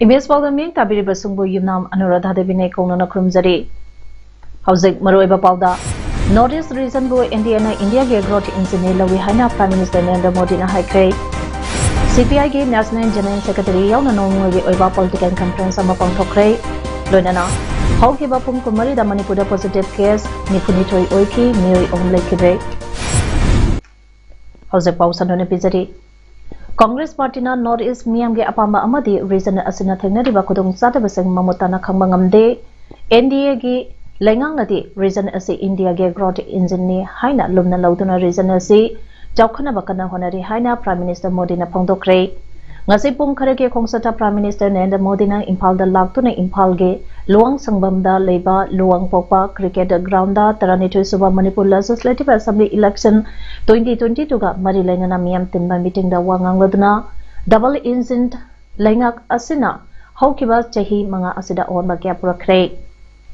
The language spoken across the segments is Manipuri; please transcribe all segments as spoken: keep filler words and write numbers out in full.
ꯏꯝꯐꯥꯜ ꯄꯥꯎꯗ ꯃꯤꯌꯦꯡ ꯇꯥꯕꯤꯔꯤꯕꯁꯤꯡꯕꯨ ꯌꯨꯝꯅꯥꯝ ꯑꯅꯨꯔꯥꯙꯥ ꯗꯦꯕꯤꯅ ꯏꯀꯣꯛꯅꯅ ꯈꯨꯔꯨꯝꯖꯔꯤ꯫ ꯍꯧꯖꯤꯛ ꯃꯔꯨꯑꯣꯏꯕ ꯄꯥꯎꯗ, North East regionꯕꯨ NDAꯅ Indiaꯒꯤ growth engineꯅꯤ ꯂꯧꯏ ꯍꯥꯏꯅ Prime Minister ꯅꯔꯦꯟꯗ꯭ꯔ ꯃꯣꯗꯤꯅ ꯍꯥꯏꯈ꯭ꯔꯦ꯫ CPIꯒꯤ National General Secretary ꯌꯥꯎꯅ ꯅꯣꯡꯃꯒꯤ ꯑꯣꯏꯕ political conference ꯑꯃ ꯄꯥꯡꯊꯣꯛꯈ꯭ꯔꯦ꯫ ꯂꯣꯏꯅꯅ ꯍꯧꯈꯤꯕ ꯄꯨꯡ ꯀꯨꯟꯃꯔꯤꯗ ꯃꯅꯤꯄꯨꯔꯗ positive case ꯅꯤꯐꯨꯅꯤꯊꯣꯏ ꯑꯣꯏꯈꯤ, ꯃꯤꯑꯣꯏ ꯑꯍꯨꯝ ꯂꯩꯈꯤꯗ꯭ꯔꯦ꯫ ꯍꯧꯖꯤꯛ ꯄꯥꯎ ꯁꯟꯗꯣꯛꯅ ꯄꯤꯖꯔꯤ꯫ Congress partyꯅ North East ꯃꯤꯌꯥꯝꯒꯤ ꯑꯄꯥꯝꯕ ꯑꯃꯗꯤ region ꯑꯁꯤꯅ ꯊꯦꯡꯅꯔꯤꯕ ꯈꯨꯗꯣꯡꯆꯥꯗꯕꯁꯤꯡ ꯃꯃꯨꯠ ꯇꯥꯅ ꯈꯪꯕ ꯉꯝꯗꯦ꯫ NDAꯒꯤ ꯂꯩꯉꯥꯛꯅꯗꯤ region ꯑꯁꯤ Indiaꯒꯤ growth engineꯅꯤ ꯍꯥꯏꯅ ꯂꯨꯝꯅ ꯂꯧꯗꯨꯅ region ꯑꯁꯤ ꯆꯥꯎꯈꯠꯅꯕ ꯀꯟꯅ ꯍꯣꯠꯅꯔꯤ ꯍꯥꯏꯅ Prime Minister ꯃꯣꯗꯤꯅ ꯐꯣꯡꯗꯣꯛꯈ꯭ꯔꯦ꯫ ꯉꯁꯤ ꯄꯨꯡ ꯈꯔꯒꯤ ꯈꯣꯡꯆꯠꯇ Prime Minister ꯅꯔꯦꯟꯗ꯭ꯔ ꯃꯣꯗꯤꯅ ꯏꯝꯐꯥꯜꯗ ꯂꯥꯛꯇꯨꯅ ꯏꯝꯐꯥꯜꯒꯤ ꯂꯨꯋꯥꯡꯁꯪꯕꯝꯗ ꯂꯩꯕ ꯂꯨꯋꯥꯡꯄꯣꯛꯄ cricket groundꯗ ꯇꯔꯥꯅꯤꯊꯣꯏ ꯁꯨꯕ Manipur Legislative Assembly election twenty twenty twoꯒ ꯃꯔꯤ ꯂꯩꯅꯅ ꯃꯤꯌꯥꯝ ꯇꯤꯟꯕ meetingꯗ ꯋꯥ ꯉꯥꯡꯂꯗꯨꯅ double engine ꯂꯩꯉꯥꯛ ꯑꯁꯤꯅ ꯍꯧꯈꯤꯕ ꯆꯍꯤ ꯃꯉꯥ ꯑꯁꯤꯗ ꯑꯑꯣꯟꯕ ꯀꯌꯥ ꯄꯨꯔꯛꯈ꯭ꯔꯦ꯫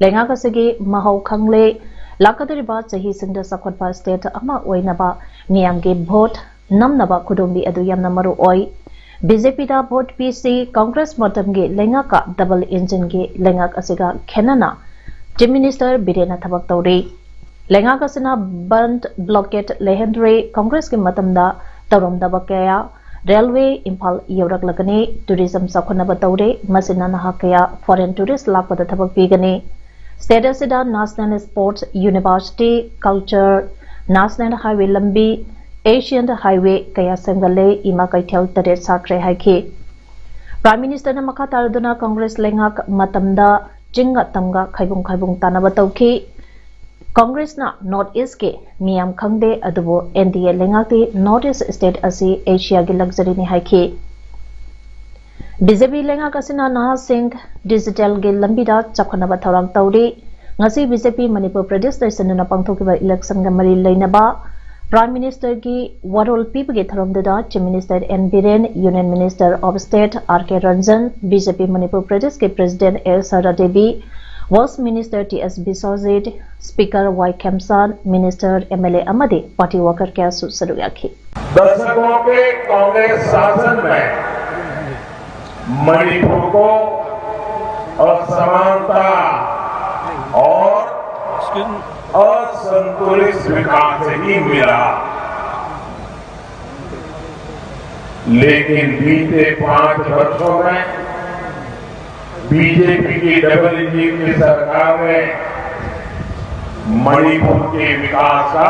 ꯂꯩꯉꯥꯛ ꯑꯁꯤꯒꯤ ꯃꯍꯧ ꯈꯪꯂꯦ, ꯂꯥꯛꯀꯗꯧꯔꯤꯕ ꯆꯍꯤꯁꯤꯡꯗ ꯆꯥꯎꯈꯠꯄ state ꯑꯃ ꯑꯣꯏꯅꯕ ꯃꯤꯌꯥꯝꯒꯤ vote ꯅꯝꯅꯕ ꯈꯨꯗꯣꯝꯕꯤ ꯑꯗꯨ ꯌꯥꯝꯅ ꯃꯔꯨ ꯑꯣꯏ꯫ BJPꯗ vote ꯄꯤꯁꯤ, Congress ꯃꯇꯝꯒꯤ ꯂꯩꯉꯥꯛꯀ double engineꯒꯤ ꯂꯩꯉꯥꯛ ꯑꯁꯤꯒ ꯈꯦꯟꯅꯅ Chief Minister ꯕꯤꯔꯦꯟꯅ ꯊꯕꯛ ꯇꯧꯔꯤ꯫ ꯂꯩꯉꯥꯛ ꯑꯁꯤꯅ ꯕꯟꯗ blockade ꯂꯩꯍꯟꯗ꯭ꯔꯦ, Congressꯀꯤ ꯃꯇꯝꯗ ꯇꯧꯔꯝꯗꯕ ꯀꯌꯥ railway ꯏꯝꯐꯥꯜ ꯌꯧꯔꯛꯂꯒꯅꯤ, tourism ꯆꯥꯎꯈꯠꯅꯕ ꯇꯧꯔꯦ, ꯃꯁꯤꯅ ꯅꯍꯥ ꯀꯌꯥ foreign tourist ꯂꯥꯛꯄꯗ ꯊꯕꯛ ꯄꯤꯒꯅꯤ꯫ State ꯑꯁꯤꯗ National Sports, University, Culture, National Highway ꯂꯝꯕꯤ, Asian Highway ꯀꯌꯥ ꯁꯦꯝꯒꯠꯂꯦ, ꯏꯃꯥ ꯀꯩꯊꯦꯜ ꯇꯔꯦꯠ ꯁꯥꯈ꯭ꯔꯦ ꯍꯥꯏꯈꯤ꯫ Prime Ministerꯅ ꯃꯈꯥ ꯇꯥꯔꯗꯨꯅ Congress ꯂꯩꯉꯥꯛ ꯃꯇꯝꯗ ꯆꯤꯡꯒ ꯇꯝꯒ ꯈꯥꯏꯕꯨꯡ ꯈꯥꯏꯕꯨꯡ ꯇꯥꯅꯕ ꯇꯧꯈꯤ꯫ Congressꯅ North Eastꯀꯤ ꯃꯤꯌꯥꯝ ꯈꯪꯗꯦ, ꯑꯗꯨꯕꯨ NDA ꯂꯩꯉꯥꯛꯇꯤ North East state ꯑꯁꯤ Asiaꯒꯤ luxuryꯅꯤ ꯍꯥꯏꯈꯤ꯫ ꯕꯤ ꯖꯦ ꯄꯤ ꯂꯩꯉꯥꯛ ꯑꯁꯤꯅ ꯅꯍꯥꯁꯤꯡ ꯗꯤꯖꯤꯇꯦꯜꯒꯤ ꯂꯝꯕꯤꯗ ꯆꯥꯎꯈꯠꯅꯕ ꯊꯧꯔꯥꯡ ꯇꯧꯔꯤ꯫ ꯉꯁꯤ ꯕꯤ ꯖꯦ ꯄꯤ ꯃꯅꯤꯄꯨꯔ ꯄ꯭ꯔꯗꯦꯁꯇ ꯁꯤꯟꯗꯨꯅ ꯄꯥꯡꯊꯣꯛꯈꯤꯕ ꯏꯂꯦꯛꯁꯟꯒ ꯃꯔꯤ ꯂꯩꯅꯕ ꯄ꯭ꯔꯥꯏꯝ ꯃꯤꯅꯤꯁꯇꯔꯒꯤ ꯋꯥꯔꯣꯜ ꯄꯤꯕꯒꯤ ꯊꯧꯔꯝꯗꯨꯗ chief minister N Biren, union minister of state R K Ranjan, B J P Manipur ꯄ꯭ꯔꯗꯦꯁꯀꯤ president A Sarda Devi, health minister T S Biswajit, speaker Y Khemchand, minister, M L A ꯑꯃꯗꯤ ꯄꯥꯔꯇꯤ ꯋꯥꯔꯀꯔ ꯀꯌꯥꯁꯨ ꯁꯔꯨꯛ ꯌꯥꯈꯤ꯫ दशकों के कांग्रेस शासन में मणिपुर को असमानता और असंतुलित विकास ही मिला, लेकिन बीते पांच वर्षों में बी जे पी की डबल इंजन की सरकार ने मणिपुर के विकास का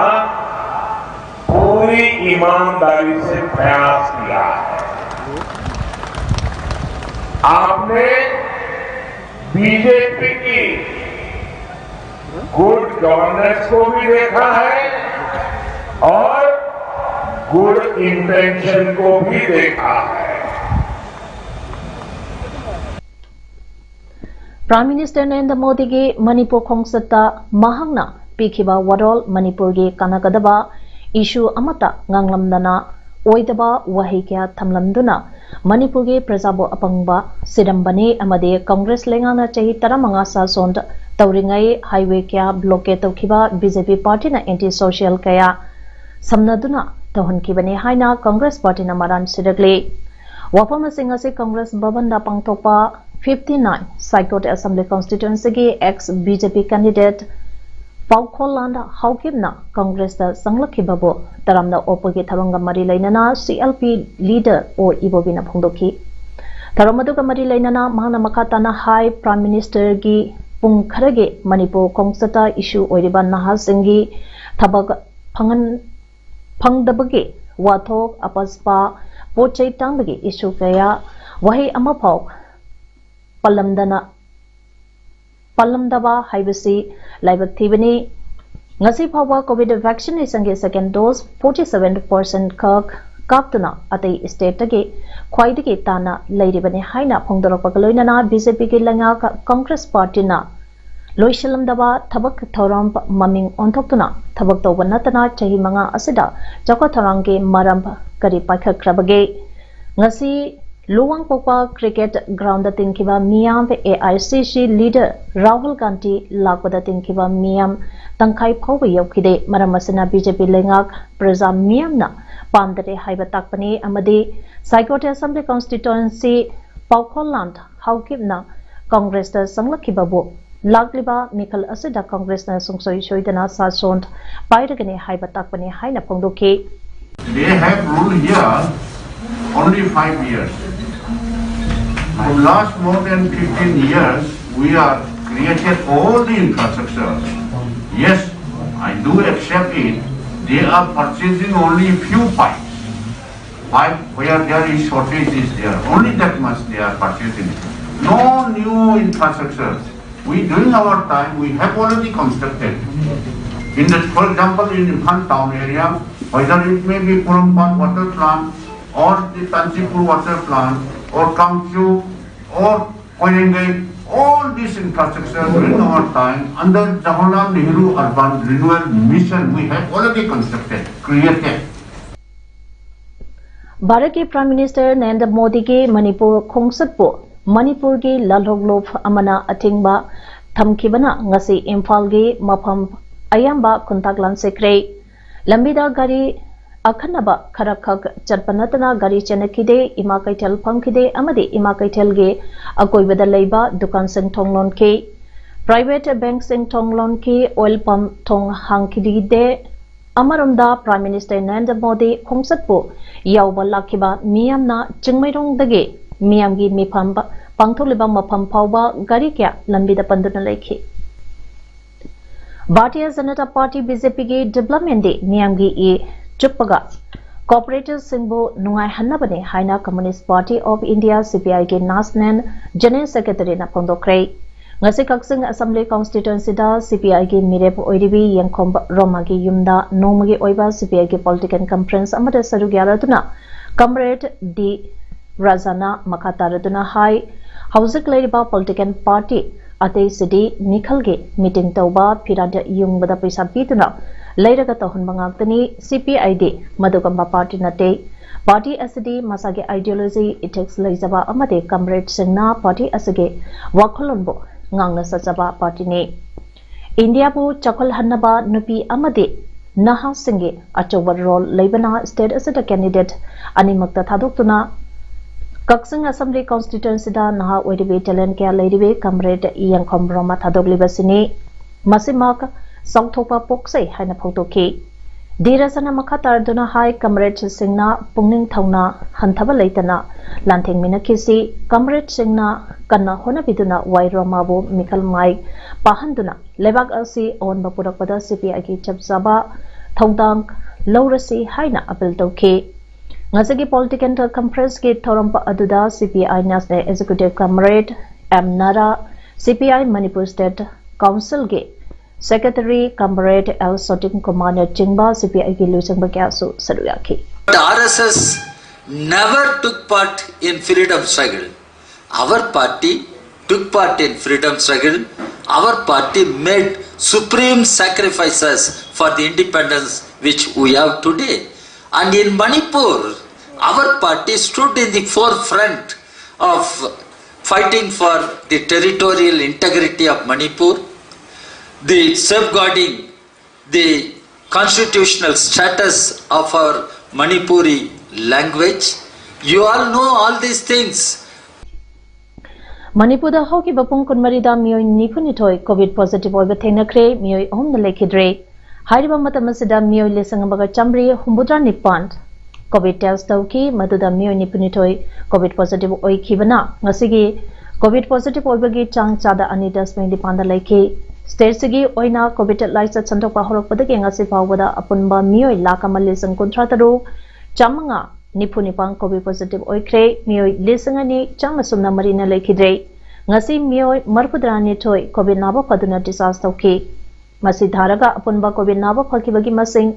पूरी ईमानदारी से प्रयास किया है। आपने बी जे पी की गुड गवर्नेंस को भी देखा है और गुड इंटेंशन को भी देखा है। ꯄ꯭ꯔꯥꯏꯝ ꯃꯤꯅꯤꯁꯇꯔ ꯅꯔꯦꯟꯗ꯭ꯔ ꯃꯣꯗꯤꯒꯤ ꯃꯅꯤꯄꯨꯔ ꯈꯣꯡꯆꯠꯇ ꯃꯍꯥꯛꯅ ꯄꯤꯈꯤꯕ ꯋꯥꯔꯣꯜ ꯃꯅꯤꯄꯨꯔꯒꯤ ꯀꯥꯟꯅꯒꯗꯕ ꯏꯁꯨ ꯑꯃꯠꯇ ꯉꯥꯡꯂꯝꯗꯅ ꯑꯣꯏꯗꯕ ꯋꯥꯍꯩ ꯀꯌꯥ ꯊꯝꯂꯝꯗꯨꯅ ꯃꯅꯤꯄꯨꯔꯒꯤ ꯄ꯭ꯔꯖꯥꯕꯨ ꯑꯄꯪꯕ ꯁꯤꯔꯝꯕꯅꯤ ꯑꯃꯗꯤ ꯀꯪꯒ꯭ꯔꯦꯁ ꯂꯩꯉꯥꯛꯅ ꯆꯍꯤ ꯇꯔꯥꯃꯉꯥ ꯁꯥꯁꯣꯟ ꯇꯧꯔꯤꯉꯩ ꯍꯥꯏꯋꯦ ꯀꯌꯥ ꯕ꯭ꯂꯣꯀꯦꯠ ꯇꯧꯈꯤꯕ ꯕꯤ ꯖꯦ ꯄꯤ ꯄꯥꯔꯇꯤꯅ ꯑꯦꯟꯇꯤ ꯁꯣꯁꯤꯌꯦꯜ ꯀꯌꯥ ꯁꯝꯅꯗꯨꯅ ꯇꯧꯍꯟꯈꯤꯕꯅꯤ ꯍꯥꯏꯅ ꯀꯪꯒ꯭ꯔꯦꯁ ꯄꯥꯔꯇꯤꯅ ꯃꯔꯥꯜ ꯁꯤꯔꯛꯂꯤ꯫ ꯋꯥꯐꯝꯁꯤꯡ ꯑꯁꯤ ꯀꯪꯒ꯭ꯔꯦꯁ ꯚꯕꯟꯗ ꯄꯥꯡꯊꯣꯛꯄ ꯐꯤꯐꯇꯤ ꯅꯥꯏꯟ ꯁꯥꯏꯀꯣꯠ ꯑꯦꯁꯦꯝꯕ꯭ꯂꯤ ꯀꯣꯟꯁꯇꯤꯇ꯭ꯋꯦꯟꯁꯤꯒꯤ ex B J P candidate ꯄꯥꯎꯈꯣꯜꯂꯥꯟ ꯍꯥꯎꯀꯤꯞꯅ ꯀꯪꯒ꯭ꯔꯦꯁꯇ ꯆꯪꯂꯛꯈꯤꯕꯕꯨ ꯇꯔꯥꯝꯅ ꯑꯣꯛꯄꯒꯤ ꯊꯧꯔꯝꯒ ꯃꯔꯤ ꯂꯩꯅꯅ ꯁꯤ ꯑꯦꯜ ꯄꯤ ꯂꯤꯗꯔ ꯑꯣ ꯏꯕꯣꯕꯤꯅ ꯐꯣꯡꯗꯣꯛꯈꯤ꯫ ꯊꯧꯔꯝ ꯑꯗꯨꯒ ꯃꯔꯤ ꯂꯩꯅꯅ ꯃꯍꯥꯛꯅ ꯃꯈꯥ ꯇꯥꯅ ꯍꯥꯏ, ꯄ꯭ꯔꯥꯏꯝ ꯃꯤꯅꯤꯁꯇꯔꯒꯤ ꯄꯨꯡ ꯈꯔꯒꯤ ꯃꯅꯤꯄꯨꯔ ꯈꯣꯡꯆꯠꯇ ꯏꯁꯨ ꯑꯣꯏꯔꯤꯕ ꯅꯍꯥꯁꯤꯡꯒꯤ ꯊꯕꯛ ꯐꯪꯍꯟ-, ꯐꯪꯗꯕꯒꯤ ꯋꯥꯊꯣꯛ, ꯑꯄꯠꯄ ꯄꯣꯠ ꯆꯩ ꯇꯥꯡꯕꯒꯤ ꯏꯁꯨ ꯀꯌꯥ ꯋꯥꯍꯩ ꯑꯃꯐꯥꯎ ꯄꯜꯂꯝꯗꯅ, ꯄꯜꯂꯝꯗꯕ ꯍꯥꯏꯕꯁꯤ ꯂꯥꯏꯕꯛ ꯊꯤꯕꯅꯤ꯫ ꯉꯁꯤ ꯐꯥꯎꯕ ꯀꯣꯚꯤꯗ ꯚꯦꯛꯁꯤꯅꯦꯁꯟꯒꯤ ꯁꯦꯀꯦꯟ ꯗꯣꯁ ꯐꯣꯔꯇꯤ ꯁꯚꯦꯟ ꯄꯥꯔꯁꯦꯟꯠ ꯈꯛ ꯀꯥꯞꯇꯨꯅ ꯑꯇꯩ stateꯇꯒꯤ ꯈ꯭ꯋꯥꯏꯗꯒꯤ ꯇꯥꯅ ꯂꯩꯔꯤꯕꯅꯤ ꯍꯥꯏꯅ ꯐꯣꯡꯗꯣꯔꯛꯄꯒ ꯂꯣꯏꯅꯅ BJPꯒꯤ ꯂꯩꯉꯥꯛ Congress partyꯅ ꯂꯣꯏꯁꯤꯜꯂꯝꯗꯕ ꯊꯕꯛ ꯊꯧꯔꯝ ꯃꯃꯤꯡ ꯑꯣꯟꯊꯣꯛꯇꯨꯅ ꯊꯕꯛ ꯇꯧꯕ ꯅꯠꯇꯅ ꯆꯍꯤ ꯃꯉꯥ ꯑꯁꯤꯗ ꯆꯥꯎꯈꯠ ꯊꯧꯔꯥꯡꯒꯤ ꯃꯔꯝ ꯀꯔꯤ ꯄꯥꯏꯈꯠꯈ꯭ꯔꯕꯒꯦ? ꯉꯁꯤ ꯂꯨꯋꯥꯡꯄꯣꯛꯄ cricket groundꯗ ꯇꯤꯟꯈꯤꯕ ꯃꯤꯌꯥꯝ AICC leader ꯔꯥꯍꯨꯜ ꯒꯥꯟꯙꯤ ꯂꯥꯛꯄꯗ ꯇꯤꯟꯈꯤꯕ ꯃꯤꯌꯥꯝ ꯇꯪꯈꯥꯏ ꯐꯥꯎꯕ ꯌꯧꯈꯤꯗꯦ꯫ ꯃꯔꯝ ꯑꯁꯤꯅ BJP ꯂꯩꯉꯥꯛ ꯄ꯭ꯔꯖꯥ ꯃꯤꯌꯥꯝꯅ ꯄꯥꯝꯗꯔꯦ ꯍꯥꯏꯕ ꯇꯥꯛꯄꯅꯤ ꯑꯃꯗꯤ Saikot Assembly Constituency ꯄꯥꯎꯈꯣꯜꯂꯥꯟ ꯍꯥꯎꯀꯤꯞꯅ Congressꯇ ꯆꯪꯂꯛꯈꯤꯕꯕꯨ ꯂꯥꯛꯂꯤꯕ ꯃꯤꯈꯜ ꯑꯁꯤꯗ Congressꯅ ꯁꯨꯡꯁꯣꯏ ꯁꯣꯏꯗꯅ ꯁꯥꯁꯣꯟ ꯄꯥꯏꯔꯒꯅꯤ ꯍꯥꯏꯕ ꯇꯥꯛꯄꯅꯤ ꯍꯥꯏꯅ ꯐꯣꯡꯗꯣꯛꯈꯤ꯫ They have ruled here only five years. For last more than fifteen years, we are created all the infrastructure. Yes, I do accept it. They are purchasing only few pipes. Pipe where there is shortage is there. Only that much they are purchasing. No new infrastructure. We, during our time, we have already constructed. In the, for example, in Imphal town area, whether it may be Porompat water plant or the Tanchipur water plant or Kangchu or Koirengei, all this infrastructure during our time under Jawaharlal Nehru Urban Renewal Mission, we have already constructed, created. ꯚꯥꯔꯠꯀꯤ Prime Minister ꯅꯔꯦꯟꯗ꯭ꯔ ꯃꯣꯗꯤꯒꯤ ꯃꯅꯤꯄꯨꯔ ꯈꯣꯡꯆꯠꯄꯨ ꯃꯅꯤꯄꯨꯔꯒꯤ ꯂꯥꯜꯍꯧꯂꯨꯞ ꯑꯃꯅ ꯑꯊꯤꯡꯕ ꯊꯝꯈꯤꯕꯅ ꯉꯁꯤ ꯏꯝꯐꯥꯜꯒꯤ ꯃꯐꯝ ꯑꯌꯥꯝꯕ ꯈꯨꯟꯇꯥꯛ ꯂꯥꯟꯁꯤꯈ꯭ꯔꯦ꯫ ꯂꯝꯕꯤꯗ ꯒꯥꯔꯤ ꯑꯈꯟꯅꯕ ꯈꯔꯈꯛ ꯆꯠꯄ ꯅꯠꯇꯅ ꯒꯥꯔꯤ ꯆꯦꯟꯅꯈꯤꯗꯦ꯫ ꯏꯃꯥ ꯀꯩꯊꯦꯜ ꯐꯝꯈꯤꯗꯦ ꯑꯃꯗꯤ ꯏꯃꯥ ꯀꯩꯊꯦꯜꯒꯤ ꯑꯀꯣꯏꯕꯗ ꯂꯩꯕ ꯗꯨꯀꯥꯟꯁꯤꯡ ꯊꯣꯡ ꯂꯣꯟꯈꯤ꯫ Private bankꯁꯤꯡ ꯊꯣꯡ ꯂꯣꯟꯈꯤ꯫ Oil pump ꯊꯣꯡ ꯍꯥꯡꯈꯤꯗꯦ꯫ ꯑꯃꯔꯣꯝꯗ Prime Minister ꯅꯔꯦꯟꯗ꯭ꯔ ꯃꯣꯗꯤ ꯈꯣꯡꯆꯠꯄꯨ ꯌꯥꯎꯕ ꯂꯥꯛꯈꯤꯕ ꯃꯤꯌꯥꯝꯅ ꯆꯤꯡꯃꯩꯔꯣꯡꯗꯒꯤ ꯃꯤꯌꯥꯝꯒꯤ ꯃꯤꯐꯝ ꯄꯥꯡꯊꯣꯛꯂꯤꯕ ꯃꯐꯝ ꯐꯥꯎꯕ ꯒꯥꯔꯤ ꯀꯌꯥ ꯂꯝꯕꯤꯗ ꯄꯟꯗꯨꯅ ꯂꯩꯈꯤ꯫ Bharatiya Janata Party BJPꯒꯤ developmentꯗꯤ ꯃꯤꯌꯥꯝꯒꯤ ꯏ ꯆꯨꯞꯄꯒ cooperativeꯁꯤꯡꯕꯨ ꯅꯨꯡꯉꯥꯏꯍꯟꯅꯕꯅꯤ ꯍꯥꯏꯅ Communist Party of India CPIꯒꯤ National General Secretaryꯅ ꯐꯣꯡꯗꯣꯛꯈ꯭ꯔꯦ꯫ ꯉꯁꯤ ꯀꯛꯆꯤꯡ ꯑꯦꯁꯦꯝꯕ꯭ꯂꯤ ꯀꯣꯟꯁꯇꯤꯇ꯭ꯋꯦꯟꯁꯤꯗ ꯁꯤ ꯄꯤ ꯑꯥꯏꯒꯤ ꯃꯤꯔꯦꯞ ꯑꯣꯏꯔꯤꯕꯤ ꯌꯦꯡꯈꯣꯝꯕ ꯔꯣꯃꯥꯒꯤ ꯌꯨꯝꯗ ꯅꯣꯡꯃꯒꯤ ꯑꯣꯏꯕ ꯁꯤ ꯄꯤ ꯑꯥꯏꯒꯤ ꯄꯣꯂꯤꯇꯤꯀꯦꯜ ꯀꯟꯐꯔꯦꯟꯁ ꯑꯃꯗ ꯁꯔꯨꯛ ꯌꯥꯔꯗꯨꯅ ꯀꯝꯔꯦꯗ ꯗꯤ ꯔꯥꯖꯥꯅ ꯃꯈꯥ ꯇꯥꯔꯗꯨꯅ ꯍꯥꯏ, ꯍꯧꯖꯤꯛ ꯂꯩꯔꯤꯕ ꯄꯣꯂꯤꯇꯤꯀꯦꯜ ꯄꯥꯔꯇꯤ ꯑꯇꯩꯁꯤꯗꯤ ꯃꯤꯈꯜꯒꯤ ꯃꯤꯇꯤꯡ ꯇꯧꯕ, ꯐꯤꯔꯥꯟꯗ ꯌꯨꯡꯕꯗ ꯄꯩꯁꯥ ꯄꯤꯗꯨꯅ ꯂꯩꯔꯒ ꯇꯧꯍꯟꯕ ꯉꯥꯛꯇꯅꯤ꯫ ꯁꯤ ꯄꯤ ꯑꯥꯏꯗꯤ ꯃꯗꯨꯒꯨꯝꯕ ꯄꯥꯔꯇꯤ ꯅꯠꯇꯦ꯫ ꯄꯥꯔꯇꯤ ꯑꯁꯤꯗꯤ ꯃꯁꯥꯒꯤ ꯑꯥꯏꯗꯤꯌꯣꯂꯣꯖꯤ, ꯏꯊꯤꯛꯁ ꯂꯩꯖꯕ ꯑꯃꯗꯤ ꯀꯝꯔꯦꯗꯁꯤꯡꯅ ꯄꯥꯔꯇꯤ ꯑꯁꯤꯒꯤ ꯋꯥꯈꯜꯂꯣꯟꯕꯨ ꯉꯥꯡꯅ ꯆꯠꯆꯕ ꯄꯥꯔꯇꯤꯅꯤ꯫ ꯏꯟꯗꯤꯌꯥꯕꯨ ꯆꯥꯎꯈꯠꯍꯟꯅꯕ ꯅꯨꯄꯤ ꯑꯃꯗꯤ ꯅꯍꯥꯁꯤꯡꯒꯤ ꯑꯆꯧꯕ ꯔꯣꯜ ꯂꯩꯕꯅ ꯁ꯭ꯇꯦꯠ ꯑꯁꯤꯗ ꯀꯦꯟꯗꯤꯗꯦꯠ ꯑꯅꯤꯃꯛꯇ ꯊꯥꯗꯣꯛꯇꯨꯅ ꯀꯛꯆꯤꯡ ꯑꯦꯁꯦꯝꯕ꯭ꯂꯤ ꯀꯣꯟꯁꯇꯤꯇ꯭ꯋꯦꯟꯁꯤꯗ ꯅꯍꯥ ꯑꯣꯏꯔꯤꯕꯤ ꯇꯦꯂꯦꯟ ꯀꯌꯥ ꯂꯩꯔꯤꯕꯤ ꯀꯝꯔꯦꯗ ꯌꯦꯡꯈꯣꯝ ꯔꯣꯃꯥ ꯊꯥꯗꯣꯛꯂꯤꯕꯁꯤꯅꯤ꯫ ꯃꯁꯤꯃꯛ ꯆꯥꯎꯊꯣꯛꯄ ꯄꯣꯛꯆꯩ ꯍꯥꯏꯅ ꯐꯣꯡꯗꯣꯛꯈꯤ꯫ ꯗꯤ ꯔꯥꯖꯥꯅ ꯃꯈꯥ ꯇꯥꯔꯗꯨꯅ ꯍꯥꯏ, ꯀꯝꯔꯦꯗꯁꯤꯡꯅ ꯄꯨꯛꯅꯤꯡ ꯊꯧꯅꯥ ꯍꯟꯊꯕ ꯂꯩꯇꯅ ꯂꯥꯟꯊꯦꯡꯃꯤꯟꯅꯈꯤꯁꯤ꯫ ꯀꯝꯔꯦꯗꯁꯤꯡꯅ ꯀꯟꯅ ꯍꯣꯠꯅꯕꯤꯗꯨꯅ ꯋꯥꯏ ꯔꯣꯃꯥꯕꯨ ꯃꯤꯈꯜ ꯃꯥꯏ ꯄꯥꯛꯍꯟꯗꯨꯅ ꯂꯩꯕꯥꯛ ꯑꯁꯤ ꯑꯑꯣꯟꯕ ꯄꯨꯔꯛꯄꯗ ꯁꯤ ꯄꯤ ꯑꯥꯏꯒꯤ ꯆꯞ ꯆꯥꯕ ꯊꯧꯗꯥꯡ ꯂꯧꯔꯁꯤ ꯍꯥꯏꯅ ꯑꯄꯤꯜ ꯇꯧꯈꯤ꯫ ꯉꯁꯤꯒꯤ ꯄꯣꯂꯤꯇꯤꯀꯦꯜ ꯀꯟꯐꯔꯦꯟꯁꯀꯤ ꯊꯧꯔꯝ ꯑꯗꯨꯗ C P I national executive comrade M Nara, C P I Manipur state ꯀꯥꯎꯟꯁꯤꯜꯒꯤ ꯁꯦꯀ꯭ꯔꯦꯇꯔꯤ ꯀꯝꯔꯦꯗ ꯑꯦꯜ ꯁꯣꯇꯤꯟ ꯀꯨꯃꯥꯔꯅꯆꯤꯡꯕ ꯁꯤ ꯄꯤ ꯑꯥꯏꯒꯤ ꯂꯨꯆꯤꯡꯕ ꯀꯌꯥꯁꯨ ꯁꯔꯨꯛ ꯌꯥꯈꯤ꯫ The R S S never took part in freedom struggle. Our party took part in freedom struggle. Our party made supreme sacrifices for the independence which we have today. And in Manipur, our party stood in the forefront of fighting for the territorial integrity of Manipur, the safeguarding the constitutional status of our Manipuri language. You all know all these things. ꯃꯅꯤꯄꯨꯔꯗ ꯍꯧꯈꯤꯕ ꯄꯨꯡ ꯀꯨꯟꯃꯔꯤꯗ ꯃꯤꯑꯣꯏ ꯅꯤꯐꯨꯅꯤꯊꯣꯏ ꯀꯣꯚꯤꯗ ꯄꯣꯖꯤꯇꯤꯚ ꯑꯣꯏꯕ ꯊꯦꯡꯅꯈ꯭ꯔꯦ꯫ ꯃꯤꯑꯣꯏ ꯑꯍꯨꯝꯅ ꯂꯩꯈꯤꯗ꯭ꯔꯦ꯫ ꯍꯥꯏꯔꯤꯕ ꯃꯇꯝ ꯑꯁꯤꯗ ꯃꯤꯑꯣꯏ ꯂꯤꯁꯤꯡ ꯑꯃꯒ ꯆꯥꯃꯔꯤ ꯍꯨꯝꯐꯨꯇꯔꯥ ꯅꯤꯄꯥꯟ ꯀꯣꯚꯤꯗ ꯇꯦꯁ ꯇꯧꯈꯤ꯫ ꯃꯗꯨꯗ ꯃꯤꯑꯣꯏ ꯅꯤꯐꯨꯅꯤꯊꯣꯏ ꯀꯣꯚꯤꯗ ꯄꯣꯖꯤꯇꯤꯚ ꯑꯣꯏꯈꯤꯕꯅ ꯉꯁꯤꯒꯤ ꯀꯣꯚꯤꯗ ꯄꯣꯖꯤꯇꯤꯚ ꯑꯣꯏꯕꯒꯤ ꯆꯥꯡ ꯆꯥꯗ ꯑꯅꯤ ꯗꯁꯃꯤꯛ ꯅꯤꯄꯥꯟꯗ ꯂꯩꯈꯤ꯫ ꯁ꯭ꯇꯦꯠꯁꯤꯒꯤ ꯑꯣꯏꯅ ꯀꯣꯚꯤꯗ ꯂꯥꯏꯆꯠ ꯁꯟꯗꯣꯛꯄ ꯍꯧꯔꯛꯄꯗꯒꯤ ꯉꯁꯤ ꯐꯥꯎꯕꯗ ꯑꯄꯨꯟꯕ ꯃꯤꯑꯣꯏ ꯂꯥꯈ ꯑꯃ ꯂꯤꯁꯤꯡ ꯀꯨꯟꯊ꯭ꯔꯥ ꯇꯔꯨꯛ ꯆꯥꯃꯉꯥ ꯅꯤꯐꯨ ꯅꯤꯄꯥꯟ ꯀꯣꯚꯤꯗ ꯄꯣꯖꯤꯇꯤꯚ ꯑꯣꯏꯈ꯭ꯔꯦ꯫ ꯃꯤꯑꯣꯏ ꯂꯤꯁꯤꯡ ꯑꯅꯤ ꯆꯥꯝꯃ ꯁꯨꯞꯅ ꯃꯔꯤꯅ ꯂꯩꯈꯤꯗ꯭ꯔꯦ꯫ ꯉꯁꯤ ꯃꯤꯑꯣꯏ ꯃꯔꯤꯐꯨꯇꯔꯥꯅꯤꯊꯣꯏ ꯀꯣꯚꯤꯗ ꯅꯥꯕ ꯐꯗꯨꯅ discharge ꯇꯧꯈꯤ꯫ ꯃꯁꯤ ꯊꯥꯔꯒ ꯑꯄꯨꯟꯕ ꯀꯣꯚꯤꯗ ꯅꯥꯕ ꯐꯈꯤꯕꯒꯤ ꯃꯁꯤꯡ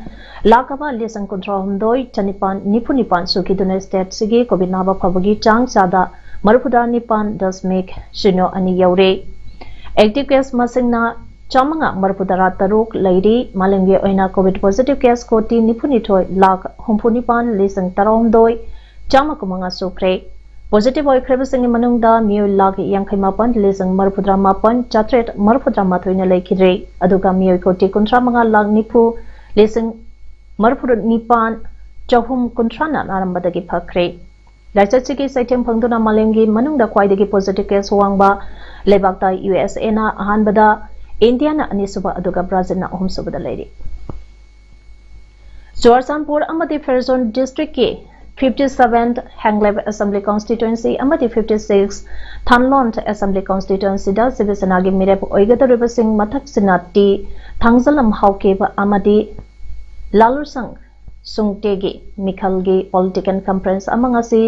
ꯂꯥꯈ ꯑꯃ ꯂꯤꯁꯤꯡ ꯀꯨꯟꯊ꯭ꯔꯥꯍꯨꯝꯗꯣꯏ ꯆꯅꯤꯄꯥꯟ ꯅꯤꯐꯨ ꯅꯤꯄꯥꯟ ꯁꯨꯈꯤꯗꯨꯅ state ꯁꯤꯒꯤ ꯀꯣꯚꯤꯗ ꯅꯥꯕ ꯐꯕꯒꯤ ꯆꯥꯡ ꯆꯥꯗ ꯃꯔꯤꯐꯨꯇꯔꯥꯅꯤꯄꯥꯟ ꯗꯁꯃꯤꯛ ꯁꯤꯅꯣ ꯑꯅꯤ ꯌꯧꯔꯦ꯫ Active case ꯃꯁꯤꯡꯅ ꯆꯥꯃꯉꯥ ꯃꯔꯤꯐꯨꯇꯔꯥ ꯇꯔꯨꯛ ꯂꯩꯔꯤ꯫ ꯃꯥꯂꯦꯝꯒꯤ ꯑꯣꯏꯅ ꯀꯣꯚꯤꯗ positive case ꯀꯣꯇꯤ ꯅꯤꯐꯨꯅꯤꯊꯣꯏ ꯂꯥꯈ ꯍꯨꯝꯐꯨꯅꯤꯄꯥꯟ ꯂꯤꯁꯤꯡ ꯇꯔꯥꯍꯨꯝꯗꯣꯏ ꯆꯥꯝꯃ ꯀꯨꯟꯃꯉꯥ ꯁꯨꯈ꯭ꯔꯦ꯫ Positive ꯑꯣꯏꯈ꯭ꯔꯕꯁꯤꯡꯒꯤ ꯃꯅꯨꯡꯗ ꯃꯤꯑꯣꯏ ꯂꯥꯈ ꯌꯥꯡꯈꯩ ꯃꯥꯄꯟ ꯂꯤꯁꯤꯡ ꯃꯔꯤꯐꯨꯇꯔꯥ ꯃꯥꯄꯟ ꯆꯥꯇ꯭ꯔꯦꯠ ꯃꯔꯤꯐꯨꯇꯔꯥ ꯃꯥꯊꯣꯏꯅ ꯂꯩꯈꯤꯗ꯭ꯔꯦ꯫ ꯑꯗꯨꯒ ꯃꯤꯑꯣꯏ ꯀꯣꯇꯤ ꯀꯨꯟꯊ꯭ꯔꯥ ꯃꯉꯥ ꯂꯥꯈ ꯅꯤꯐꯨ ꯂꯤꯁꯤꯡ ꯃꯔꯤꯐꯨ ꯅꯤꯄꯥꯟ ꯆꯍꯨꯝ ꯀꯨꯟꯊ꯭ꯔꯥꯅ ꯅꯥꯔꯝꯕꯗꯒꯤ ꯐꯈ꯭ꯔꯦ꯫ ꯂꯥꯏꯆꯠꯁꯤꯒꯤ ꯆꯩꯊꯦꯡ ꯐꯪꯗꯨꯅ ꯃꯥꯂꯦꯝꯒꯤ ꯃꯅꯨꯡꯗ ꯈ꯭ꯋꯥꯏꯗꯒꯤ positive case ꯋꯥꯡꯕ ꯂꯩꯕꯥꯛꯇ ꯌꯨ ꯑꯦꯁ ꯑꯦꯅ ꯑꯍꯥꯟꯕꯗ, ꯏꯟꯗꯤꯌꯥꯅ ꯑꯅꯤꯁꯨꯕ, ꯑꯗꯨꯒ ꯕ꯭ꯔꯥꯖꯤꯜꯅ ꯑꯍꯨꯝꯁꯨꯕꯗ ꯂꯩꯔꯤ꯫ ꯆꯨꯔꯆꯥꯟꯄꯨꯔ ꯑꯃꯗꯤ ꯐꯦꯔꯖꯣꯟ district ꯀꯤ fifty seventh ꯍꯦꯡꯂꯦꯞ Assembly Constituency ꯑꯃꯗꯤ fifty six ꯊꯥꯟꯂꯣꯟ Assembly Constituency ꯗ ꯁꯤꯕ ꯁꯦꯅꯥꯒꯤ ꯃꯤꯔꯦꯞ ꯑꯣꯏꯒꯗꯧꯔꯤꯕꯁꯤꯡ ꯃꯊꯛꯁꯤꯅ ꯇꯤ ꯊꯥꯡꯖꯂꯝ ꯍꯥꯎꯀꯦꯕ ꯑꯃꯗꯤ ꯂꯥꯂꯨꯁꯪ ꯁꯨꯡꯇꯦꯒꯤ ꯃꯤꯈꯜꯒꯤ political conference ꯑꯃ ꯉꯁꯤ